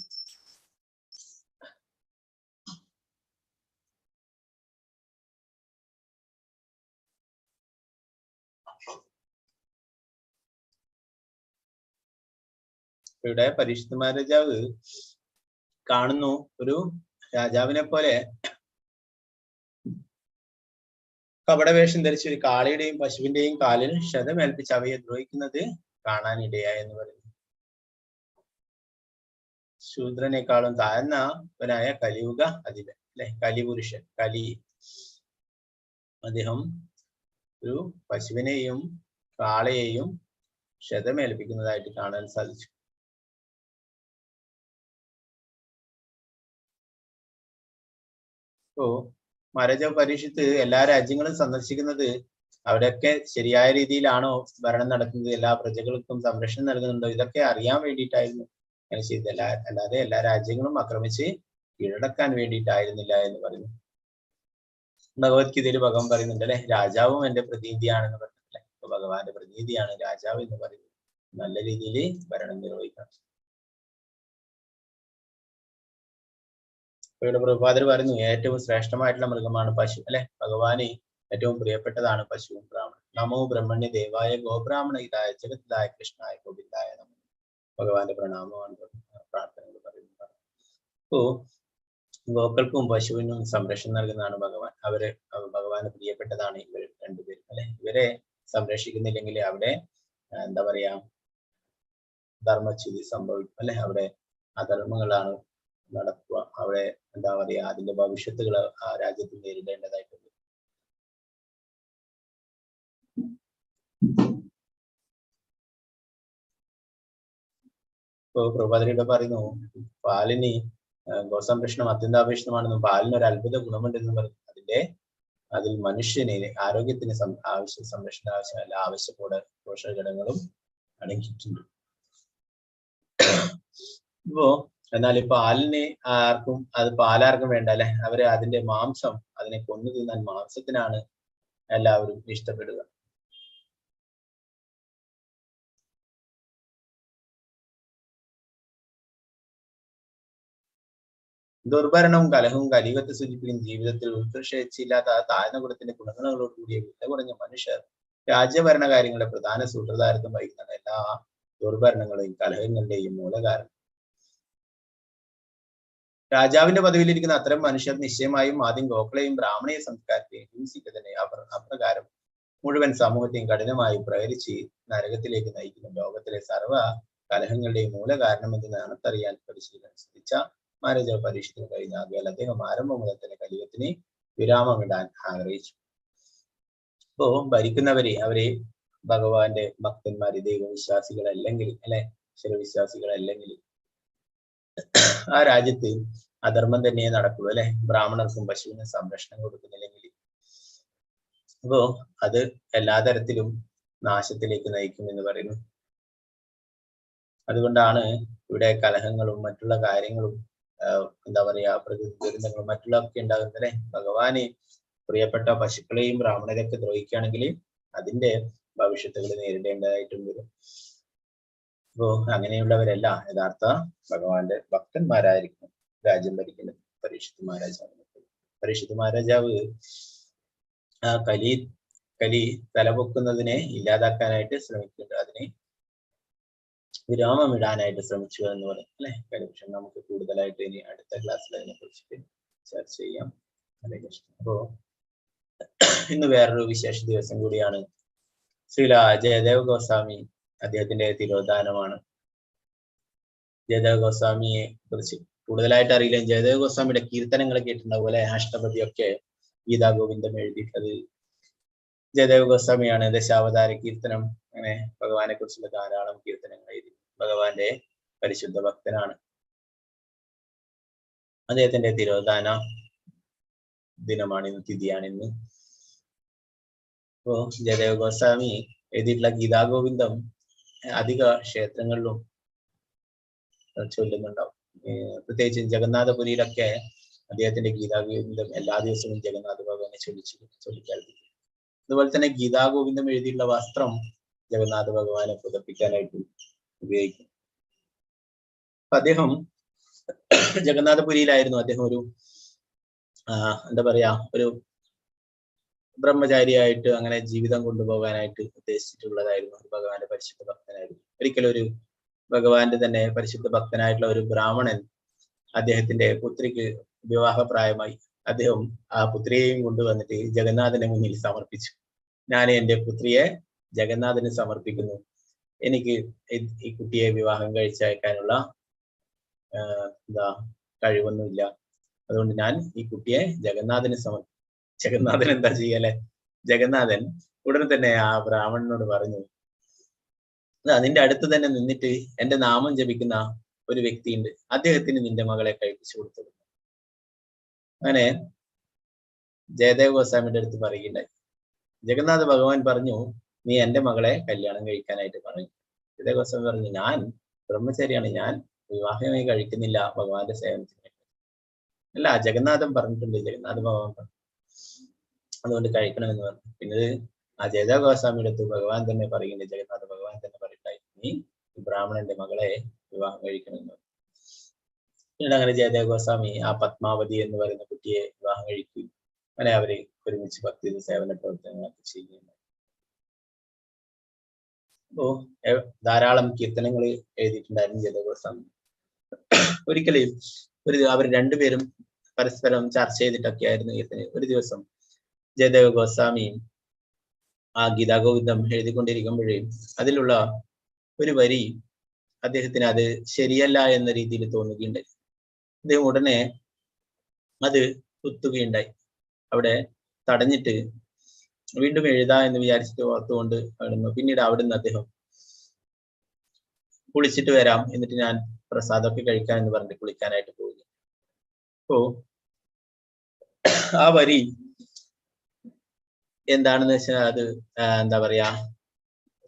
ഇവിടെ പരീക്ഷിത് മഹാരാജാവ് കാണുന്നു ഒരു രാജാവിനെ പോലെ കപടവേഷം ധരിച്ച ഒരു കാളയുടെയും പശുവിന്റെയും കാലിൽ ക്ഷതമേൽപ്പിച്ച് അവയെ ദ്രോഹിക്കുന്നത് കാണാനിടയായി എന്ന് പറയുന്നു. ശൂദ്രനേക്കാളും താഴ്ന്നവനായ കലിയുഗ അധിപൻ അല്ലെ, കലിപുരുഷൻ, കലി. അദ്ദേഹം ഒരു പശുവിനെയും കാളയെയും ക്ഷതമേൽപ്പിക്കുന്നതായിട്ട് കാണാൻ സാധിച്ചു. അപ്പോ മഹാരാജാവ് പരീക്ഷിത്ത് എല്ലാ രാജ്യങ്ങളും സന്ദർശിക്കുന്നത് അവിടെയൊക്കെ ശരിയായ രീതിയിലാണോ ഭരണം നടത്തുന്നത്, എല്ലാ പ്രജകൾക്കും സംരക്ഷണം നൽകുന്നുണ്ടോ, ഇതൊക്കെ അറിയാൻ വേണ്ടിയിട്ടായിരുന്നു അങ്ങനെ ചെയ്തത്. അല്ലാതെ എല്ലാ രാജ്യങ്ങളും ആക്രമിച്ച് കീഴടക്കാൻ വേണ്ടിയിട്ടായിരുന്നില്ല എന്ന് പറയുന്നു. ഭഗവത്ഗീതയിൽ ഭഗവാൻ പറയുന്നുണ്ട് അല്ലെ, രാജാവും എന്റെ പ്രതിനിധിയാണെന്ന് പറഞ്ഞില്ലേ. അപ്പൊ ഭഗവാന്റെ പ്രതിനിധിയാണ് രാജാവ് എന്ന് പറയുന്നത്. നല്ല രീതിയിൽ ഭരണം നിർവഹിക്കണം. ഇവിടെ പ്രഭുപാദർ പറയുന്നു ഏറ്റവും ശ്രേഷ്ഠമായിട്ടുള്ള മൃഗമാണ് പശു അല്ലെ. ഭഗവാന് ഏറ്റവും പ്രിയപ്പെട്ടതാണ് പശുവും ബ്രാഹ്മണൻ. നമോ ബ്രഹ്മണ്യ ദേവായ ഗോബ്രാഹ്മണ ഹിതായ ജഗത്തിലായ കൃഷ്ണായ ഗോവിന്ദായ നമോ. ഭഗവാന്റെ പ്രണാമമാണ് പ്രാർത്ഥനകൾ പറയുന്നത്. അപ്പോ ഗോക്കൾക്കും പശുവിനും സംരക്ഷണം നൽകുന്നതാണ് ഭഗവാൻ. അവര് ഭഗവാന് പ്രിയപ്പെട്ടതാണ് ഇവർ രണ്ടുപേരും അല്ലെ. ഇവരെ സംരക്ഷിക്കുന്നില്ലെങ്കിൽ അവിടെ എന്താ പറയാ, ധർമ്മച്യുതി സംഭവിക്കും അല്ലെ. അവിടെ അധർമ്മങ്ങളാണ് നടക്കുക. അവിടെ എന്താ പറയാ, അതിന്റെ ഭവിഷ്യത്തുകൾ ആ രാജ്യത്ത് നേരിടേണ്ടതായിട്ടുണ്ട്. ഇപ്പോ പ്രഭുപാദരിയുടെ പറയുന്നു പാലിന് ഗോസംരക്ഷണം അത്യന്താപേക്ഷിതമാണെന്നും പാലിന് ഒരു അത്ഭുത ഗുണമുണ്ടെന്നും പറഞ്ഞു. അതിൽ മനുഷ്യന് ആരോഗ്യത്തിന് ആവശ്യ സംരക്ഷണ ആവശ്യമല്ല ആവശ്യ പോഷക ഘടകങ്ങളും അടങ്ങിയിട്ടുണ്ട്. ഇപ്പോ എന്നാൽ പാലിന് ആർക്കും അത് പാലാർക്കും വേണ്ട അല്ലെ. അവര് അതിന്റെ മാംസം, അതിനെ കൊന്നു തിന്നാൽ മാംസത്തിനാണ് എല്ലാവരും ഇഷ്ടപ്പെടുക. ദുർഭരണവും കലഹവും കലിയുഗത്തെ സൂചിപ്പിക്കുന്ന ജീവിതത്തിൽ ഉത്കർഷയില്ലാത്ത താഴ്ന്ന കുലത്തിന്റെ ഗുണങ്ങളോട് കൂടിയ വില കുറഞ്ഞ മനുഷ്യർ രാജ്യഭരണ കാര്യങ്ങളുടെ പ്രധാന സൂത്രധാരത്വം വഹിക്കുന്ന എല്ലാ ദുർഭരണങ്ങളെയും കലഹങ്ങളുടെയും മൂലകാരണം. രാജാവിന്റെ പദവിയിലിരിക്കുന്ന അത്തരം മനുഷ്യർ നിശ്ചയമായും ആദ്യം ഗോക്കളെയും ബ്രാഹ്മണീയ സംസ്കാരത്തെയും ഹിംസിക്കുക തന്നെ അപ്രകാരം മുഴുവൻ സമൂഹത്തെയും കഠിനമായി പ്രേരിച്ച് നരകത്തിലേക്ക് നയിക്കുന്ന ലോകത്തിലെ സർവ്വ കലഹങ്ങളുടെയും മൂലകാരണം എന്ന് അണത്തറിയാൻ പരിശീലനം ശ്രദ്ധിച്ച മഹാരാജാവ് പരീക്ഷത്തിന് കഴിഞ്ഞ ആകയാൽ അദ്ദേഹം ആരംഭം മുതൽ തന്നെ കലിയുഗത്തിന് വിരാമമിടാൻ ആഗ്രഹിച്ചു. അപ്പോ ഭരിക്കുന്നവരെ അവരെ ഭഗവാന്റെ ഭക്തന്മാര്, ദൈവവിശ്വാസികളല്ലെങ്കിൽ അല്ലെ, ഈശ്വരവിശ്വാസികളല്ലെങ്കിൽ ആ രാജ്യത്ത് അധർമ്മം തന്നെ നടക്കുള്ളൂ അല്ലെ. ബ്രാഹ്മണർക്കും പശുവിനും സംരക്ഷണം കൊടുക്കുന്നില്ലെങ്കിൽ അപ്പോ അത് എല്ലാ തരത്തിലും നാശത്തിലേക്ക് നയിക്കും എന്ന് പറയുന്നു. അതുകൊണ്ടാണ് ഇവിടെ കലഹങ്ങളും മറ്റുള്ള കാര്യങ്ങളും എന്താ പറയാ പ്രകൃതി ദുരന്തങ്ങളും മറ്റുള്ളതൊക്കെ ഉണ്ടാകുന്നത് അല്ലെ. ഭഗവാന് പ്രിയപ്പെട്ട പശുക്കളെയും ബ്രാഹ്മണരെയൊക്കെ ദ്രോഹിക്കുകയാണെങ്കിൽ അതിന്റെ ഭവിഷ്യത്തുകൾ നേരിടേണ്ടതായിട്ടും വരും. അപ്പോ അങ്ങനെയുള്ളവരല്ല യഥാർത്ഥ ഭഗവാന്റെ ഭക്തന്മാരായിരിക്കും രാജ്യം ഭരിക്കുന്നത്. പരീക്ഷിത് മഹാരാജാവ് പരീക്ഷിത് മഹാരാജാവ് ആ കലി കലി തലപൊക്കുന്നതിനെ ഇല്ലാതാക്കാനായിട്ട് ശ്രമിക്കുന്നുണ്ട്, അതിനെ വിരാമമിടാനായിട്ട് ശ്രമിച്ചു എന്ന് പറയും അല്ലെ. പക്ഷെ നമുക്ക് കൂടുതലായിട്ട് ഇനി അടുത്ത ക്ലാസ്സിൽ അതിനെ കുറിച്ചിട്ട് ചർച്ച ചെയ്യാം. ഹരേ കൃഷ്ണ. അപ്പോ ഇന്ന് വേറൊരു വിശേഷ ദിവസം കൂടിയാണ്. ശ്രീല ജയദേവ ഗോസ്വാമി അദ്ദേഹത്തിന്റെ തിരോധാനമാണ്. ജയദേവ ഗോസ്വാമിയെ കുറിച്ച് കൂടുതലായിട്ട് അറിയില്ല. ജയദേവ ഗോസ്വാമിയുടെ കീർത്തനങ്ങൾ കേട്ടിട്ടുണ്ടാവും അല്ലെ. അഷ്ടപതിയൊക്കെ ഗീതാ ഗോവിന്ദം എഴുതിയിട്ടുള്ളത് ജയദേവ ഗോസ്വാമിയാണ്. ദശാവതാര കീർത്തനം, അങ്ങനെ ഭഗവാനെ കുറിച്ചുള്ള ധാരാളം കീർത്തനങ്ങൾ എഴുതി. ഭഗവാന്റെ പരിശുദ്ധ ഭക്തനാണ്. അദ്ദേഹത്തിന്റെ തിരോധാന ദിനമാണ് ഇന്ന്, തിഥിയാണിന്ന്. അപ്പോ ജയദേവ ഗോസ്വാമി എഴുതിയിട്ടുള്ള ഗീതാഗോവിന്ദം അധിക ക്ഷേത്രങ്ങളിലും ചൊല്ലുന്നുണ്ടാവും. പ്രത്യേകിച്ചും ജഗന്നാഥപുരിയിലൊക്കെ അദ്ദേഹത്തിന്റെ ഗീതാഗോവിന്ദം എല്ലാ ദിവസവും ജഗന്നാഥ ഭഗവാനെ ചൊല്ലിക്കാറുണ്ട്. അതുപോലെ തന്നെ ഗീതാഗോവിന്ദം എഴുതിയിട്ടുള്ള വസ്ത്രം ജഗന്നാഥ ഭഗവാനെ പുതപ്പിക്കാനായിട്ട് ഉപയോഗിക്കും. അപ്പൊ അദ്ദേഹം ജഗന്നാഥപുരിയിലായിരുന്നു. അദ്ദേഹം ഒരു എന്താ പറയാ ഒരു ബ്രഹ്മചാരിയായിട്ട് അങ്ങനെ ജീവിതം കൊണ്ടുപോകാനായിട്ട് ഉദ്ദേശിച്ചിട്ടുള്ളതായിരുന്നു. ഒരു ഭഗവാന്റെ പരിശുദ്ധ ഭക്തനായിരുന്നു. ഒരിക്കലും ഒരു ഭഗവാന്റെ തന്നെ പരിശുദ്ധ ഭക്തനായിട്ടുള്ള ഒരു ബ്രാഹ്മണൻ അദ്ദേഹത്തിന്റെ പുത്രിക്ക് വിവാഹപ്രായമായി. അദ്ദേഹം ആ പുത്രിയെയും കൊണ്ടുവന്നിട്ട് ജഗന്നാഥന്റെ മുന്നിൽ സമർപ്പിച്ചു. ഞാൻ എൻ്റെ പുത്രിയെ ജഗന്നാഥന് സമർപ്പിക്കുന്നു, എനിക്ക് ഈ കുട്ടിയെ വിവാഹം കഴിച്ചയക്കാനുള്ള എന്താ കഴിവൊന്നുമില്ല, അതുകൊണ്ട് ഞാൻ ഈ കുട്ടിയെ ജഗന്നാഥന് ജഗന്നാഥൻ എന്താ ചെയ്യല്ലേ? ജഗന്നാഥൻ ഉടനെ തന്നെ ആ ബ്രാഹ്മണനോട് പറഞ്ഞു, നിന്റെ അടുത്ത് തന്നെ നിന്നിട്ട് എന്റെ നാമം ജപിക്കുന്ന ഒരു വ്യക്തിയുണ്ട്, അദ്ദേഹത്തിന് നിന്റെ മകളെ കഴിപ്പിച്ചു കൊടുത്തു. അങ്ങനെ ജയദേവ ഗോസ്വാമിയുടെ അടുത്ത് പറയുകയുണ്ടായി. ജഗന്നാഥ ഭഗവാൻ പറഞ്ഞു, നീ എന്റെ മകളെ കല്യാണം കഴിക്കാനായിട്ട് പറഞ്ഞു. ജയദേവ ഗോസ്വാമി പറഞ്ഞു, ഞാൻ ബ്രഹ്മചാരിയാണ്, ഞാൻ വിവാഹമായി കഴിക്കുന്നില്ല ഭഗവാന്റെ സേവനത്തിന്. അല്ല, ജഗന്നാഥൻ പറഞ്ഞിട്ടുണ്ട്, ജഗന്നാഥ ഭഗവാൻ പറഞ്ഞു, അതുകൊണ്ട് കഴിക്കണമെന്ന് പറഞ്ഞു. പിന്നെ ആ ജയദേവ ഗോസ്വാമിയുടെ അടുത്ത് ഭഗവാൻ തന്നെ പറയുന്നുണ്ട്, ജഗന്നാഥ ഭഗവാൻ തന്നെ പറയുണ്ടായി, നീ ബ്രാഹ്മണന്റെ മകളെ വിവാഹം കഴിക്കണമെന്ന് പറഞ്ഞു. പിന്നീട് അങ്ങനെ ജയദേവ ഗോസ്വാമി ആ പത്മാവതി എന്ന് പറയുന്ന കുട്ടിയെ വിവാഹം കഴിക്കുകയും അങ്ങനെ അവര് ഒരുമിച്ച് ഭക്തി സേവന പ്രവർത്തനങ്ങളൊക്കെ ചെയ്യുകയുണ്ടായി. അപ്പോ ധാരാളം കീർത്തനങ്ങൾ എഴുതിയിട്ടുണ്ടായിരുന്നു ജയദേവ ഗോസ്വാമി. ഒരിക്കലും അവർ രണ്ടുപേരും പരസ്പരം ചർച്ച ചെയ്തിട്ടൊക്കെ ആയിരുന്നു കീർത്തന. ഒരു ദിവസം ജയദേവ ഗോസ്വാമി ആ ഗീതാഗോവിന്ദം എഴുതിക്കൊണ്ടിരിക്കുമ്പോഴേ അതിലുള്ള ഒരു വരി അദ്ദേഹത്തിന് അത് ശരിയല്ല എന്ന രീതിയിൽ തോന്നുകയുണ്ടായി. അദ്ദേഹം ഉടനെ അത് കുത്തുകയുണ്ടായി. അവിടെ തടഞ്ഞിട്ട് വീണ്ടും എഴുതാ എന്ന് വിചാരിച്ചിട്ട് ഓർത്തുകൊണ്ട് അവിടുന്ന് പിന്നീട് അവിടുന്ന് അദ്ദേഹം കുളിച്ചിട്ട് വരാം, എന്നിട്ട് ഞാൻ പ്രസാദമൊക്കെ കഴിക്കാം എന്ന് പറഞ്ഞിട്ട് കുളിക്കാനായിട്ട് പോവുക. അപ്പോ ആ വരി എന്താണെന്ന് വെച്ചാൽ അത് എന്താ പറയാ,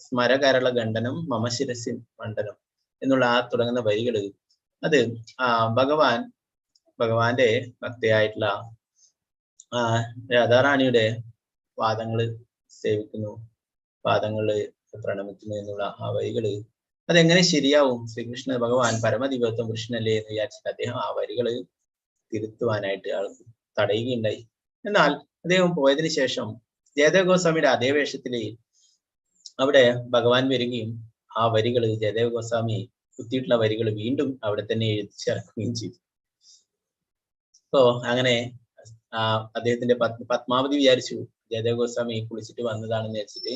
സ്മരകരള ഖണ്ഡനം മമ ശിരസി മണ്ഡനം എന്നുള്ള ആ തുടങ്ങുന്ന വരികള് അത് ആ ഭഗവാന്റെ ഭക്തയായിട്ടുള്ള ആ രാധാറാണിയുടെ പാദങ്ങള് സേവിക്കുന്നു, പാദങ്ങള് പ്രണമിക്കുന്നു എന്നുള്ള ആ വരികള് അതെങ്ങനെ ശരിയാവും? ശ്രീകൃഷ്ണ ഭഗവാൻ പരമദിവത്വം കൃഷ്ണല്ലേ എന്ന് വിചാരിച്ചിട്ട് അദ്ദേഹം ആ വരികള് തിരുത്തുവാനായിട്ട് ആൾ തടയുകയുണ്ടായി. എന്നാൽ അദ്ദേഹം പോയതിനു ശേഷം ജയദേവ ഗോസ്വാമിയുടെ അതേ വേഷത്തില് അവിടെ ഭഗവാൻ വരികയും ആ വരികള് ജയദേവ ഗോസ്വാമി കുത്തിയിട്ടുള്ള വരികൾ വീണ്ടും അവിടെ തന്നെ എഴുതി ചേർക്കുകയും ചെയ്തു. അപ്പോ അങ്ങനെ ആ അദ്ദേഹത്തിന്റെ പത്മാവതി വിചാരിച്ചു ജയദേവ ഗോസ്വാമി കുളിച്ചിട്ട് വന്നതാണെന്ന് വിചാരിച്ചിട്ട്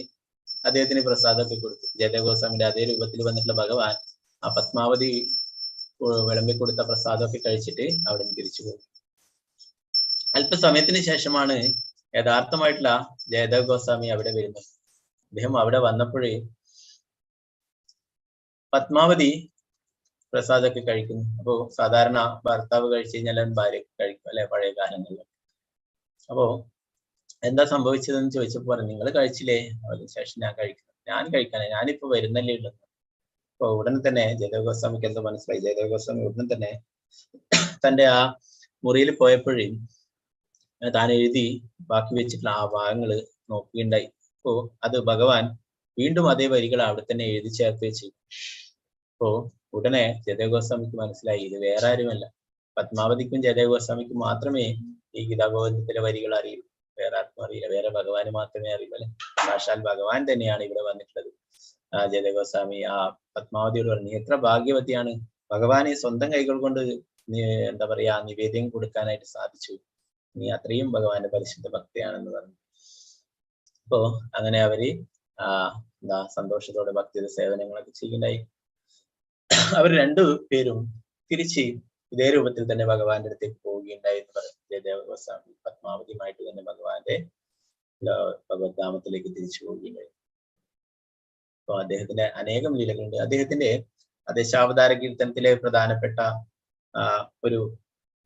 അദ്ദേഹത്തിന് പ്രസാദമൊക്കെ കൊടുത്തു. ജയദേവ ഗോസ്വാമിയുടെ അതേ രൂപത്തിൽ വന്നിട്ടുള്ള ഭഗവാൻ ആ പത്മാവതി വിളമ്പി കൊടുത്ത പ്രസാദമൊക്കെ കഴിച്ചിട്ട് അവിടെ നിന്ന് തിരിച്ചു പോകും. അല്പസമയത്തിന് ശേഷമാണ് യഥാർത്ഥമായിട്ടുള്ള ജയദേവ ഗോസ്വാമി അവിടെ വരുന്നത്. അദ്ദേഹം അവിടെ വന്നപ്പോഴേ പത്മാവതി പ്രസാദമൊക്കെ കഴിക്കുന്നു. അപ്പോ സാധാരണ ഭർത്താവ് കഴിച്ചു കഴിഞ്ഞാൽ ഭാര്യ കഴിക്കും അല്ലെ, പഴയ കാലങ്ങളിൽ. അപ്പോ എന്താ സംഭവിച്ചതെന്ന് ചോദിച്ചപ്പോ പറഞ്ഞു, നിങ്ങൾ കഴിച്ചില്ലേ, അതിന് ശേഷം ഞാൻ കഴിക്കുന്നു, ഞാൻ കഴിക്കാനേ, ഞാനിപ്പോ വരുന്നല്ലേ ഉള്ളൂ. അപ്പൊ ഉടനെ തന്നെ ജയദേവ ഗോസ്വാമിക്ക് എന്തോ മനസ്സിലായി. ജയദേവ ഗോസ്വാമി ഉടനെ തന്നെ തന്റെ ആ മുറിയിൽ പോയപ്പോഴേ താൻ എഴുതി ബാക്കി വെച്ചിട്ടുള്ള ആ ഭാഗങ്ങള് നോക്കുകയുണ്ടായി. അപ്പോ അത് ഭഗവാൻ വീണ്ടും അതേ വരികൾ അവിടെ തന്നെ എഴുതി ചേർത്ത് വെച്ചു. അപ്പോ ഉടനെ ജയദേവ ഗോസ്വാമിക്ക് മനസ്സിലായി, ഇത് വേറെ ആരുമല്ല, പത്മാവതിക്കും ജയദേവ ഗോസ്വാമിക്കും മാത്രമേ ഈ ഗീതാഗോവിന്ദത്തിലെ വരികൾ അറിയൂ, വേറെ ആർക്കും അറിയില്ല, വേറെ ഭഗവാന് മാത്രമേ അറിയൂ അല്ലെ. സാക്ഷാൽ ഭഗവാൻ തന്നെയാണ് ഇവിടെ വന്നിട്ടുള്ളത്. ആ ജയദേവ ഗോസ്വാമി ആ പത്മാവതിയോട് പറഞ്ഞു, നീ എത്ര ഭാഗ്യവതിയാണ്, ഭഗവാനെ സ്വന്തം കൈകൾ കൊണ്ട് എന്താ പറയാ നിവേദ്യം കൊടുക്കാനായിട്ട് സാധിച്ചു, നീ അത്രയും ഭഗവാന്റെ പരിശുദ്ധ ഭക്തിയാണെന്ന് പറഞ്ഞു. അപ്പോ അങ്ങനെ അവര് ആ എന്താ സന്തോഷത്തോടെ ഭക്തിയുടെ സേവനങ്ങളൊക്കെ ചെയ്യുണ്ടായി. അവർ രണ്ടു പേരും തിരിച്ച് ഇതേ രൂപത്തിൽ തന്നെ ഭഗവാന്റെ അടുത്തേക്ക് പോവുകയുണ്ടായി എന്ന് പറയും. ജയദേവ ഗോസ്വാമി പത്മാവതിയുമായിട്ട് തന്നെ ഭഗവാന്റെ ഭഗവത്ധാമത്തിലേക്ക് തിരിച്ചു പോവുകയുണ്ടായി. അപ്പൊ അദ്ദേഹത്തിന്റെ അനേകം ലീലകളുണ്ട്. അദ്ദേഹത്തിന്റെ ദശാവതാര കീർത്തനത്തിലെ പ്രധാനപ്പെട്ട ഒരു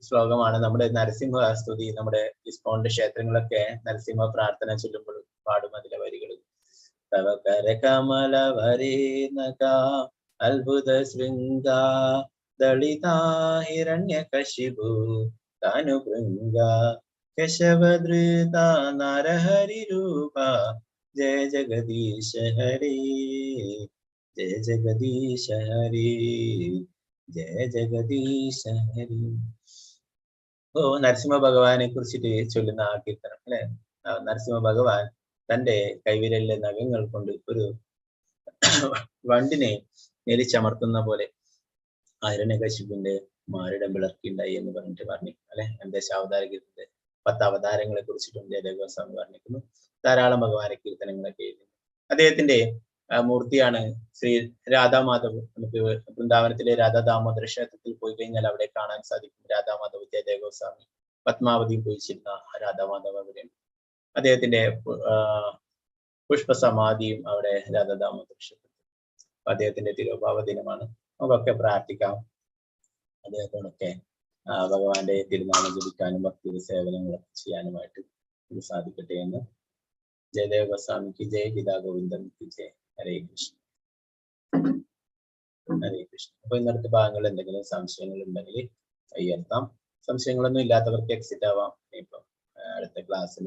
ശ്ലോകമാണ് നമ്മുടെ നരസിംഹ സ്തുതി. നമ്മുടെ ഇസ്കോണിന്റെ ക്ഷേത്രങ്ങളൊക്കെ നരസിംഹ പ്രാർത്ഥന ചൊല്ലുമ്പോൾ പാടും അതിലെ വരികൾ. തവ കരകമല വരേനക അത്ഭുത ശൃംഗ ദളിതാ ഹിരണ്യകശിപു തനുഭൃംഗ കേശവധൃത നരഹരി രൂപ ജയ ജഗദീശ ഹരേ ജയ ജഗദീശ ഹരേ ജയ ജഗദീശ ഹരേ. ഓ നരസിംഹ ഭഗവാനെ കുറിച്ചിട്ട് ചൊല്ലുന്ന ആ കീർത്തനം അല്ലെ. നരസിംഹ ഭഗവാൻ തന്റെ കൈവിരലിലെ നഖങ്ങൾ കൊണ്ട് ഒരു വണ്ടിനെ ഞെരിച്ചമർത്തുന്ന പോലെ ഹിരണ്യകശിപുവിന്റെ മാറിടം വിളർക്കിണ്ടായി എന്ന് പറഞ്ഞിട്ട് പറഞ്ഞു അല്ലെ. ദശാവതാര കീർത്തനത്തെ 10 അവതാരങ്ങളെ കുറിച്ചിട്ടും ജയദേവ ഗോസ്വാമി വർണ്ണിക്കുന്നു. ധാരാളം ഭഗവാനെ കീർത്തനങ്ങളൊക്കെ എഴുതി. അദ്ദേഹത്തിന്റെ മൂർത്തിയാണ് ശ്രീ രാധാമാധവ്. നമുക്ക് വൃന്ദാവനത്തിലെ രാധാ ദാമോദര ക്ഷേത്രത്തിൽ പോയി കഴിഞ്ഞാൽ അവിടെ കാണാൻ സാധിക്കും. രാധാമാധവ് ജയദേവ ഗോസ്വാമി പത്മാവതിയും പൂജിച്ചിരുന്ന രാധാമാധവ് അവിടെയുണ്ട്. അദ്ദേഹത്തിന്റെ പുഷ്പസമാധിയും അവിടെ രാധാ ദാമോദര ക്ഷേത്രത്തിൽ. അപ്പൊ അദ്ദേഹത്തിന്റെ തിരോഭാവ ദിനമാണ്. നമുക്കൊക്കെ പ്രാർത്ഥിക്കാം അദ്ദേഹത്തോടൊക്കെ ഭഗവാന്റെ തിരുനാമം ജപിക്കാനും ഭക്തിയുടെ സേവനങ്ങളൊക്കെ ചെയ്യാനുമായിട്ട് ഇത് സാധിക്കട്ടെ എന്ന്. ജയദേവ ഗോസ്വാമിക്ക് ജയ, ഗീതാ ഗോവിന്ദം ജയ. ഹരേ കൃഷ്ണ, ഹരേ കൃഷ്ണ. അപ്പൊ ഇന്നത്തെ ഭാഗങ്ങളിൽ എന്തെങ്കിലും സംശയങ്ങൾ ഉണ്ടെങ്കിൽ ഉയർത്താം. സംശയങ്ങളൊന്നും ഇല്ലാത്തവർക്ക് എക്സിറ്റ് ആവാം. ഇപ്പം അടുത്ത ക്ലാസ്സിൽ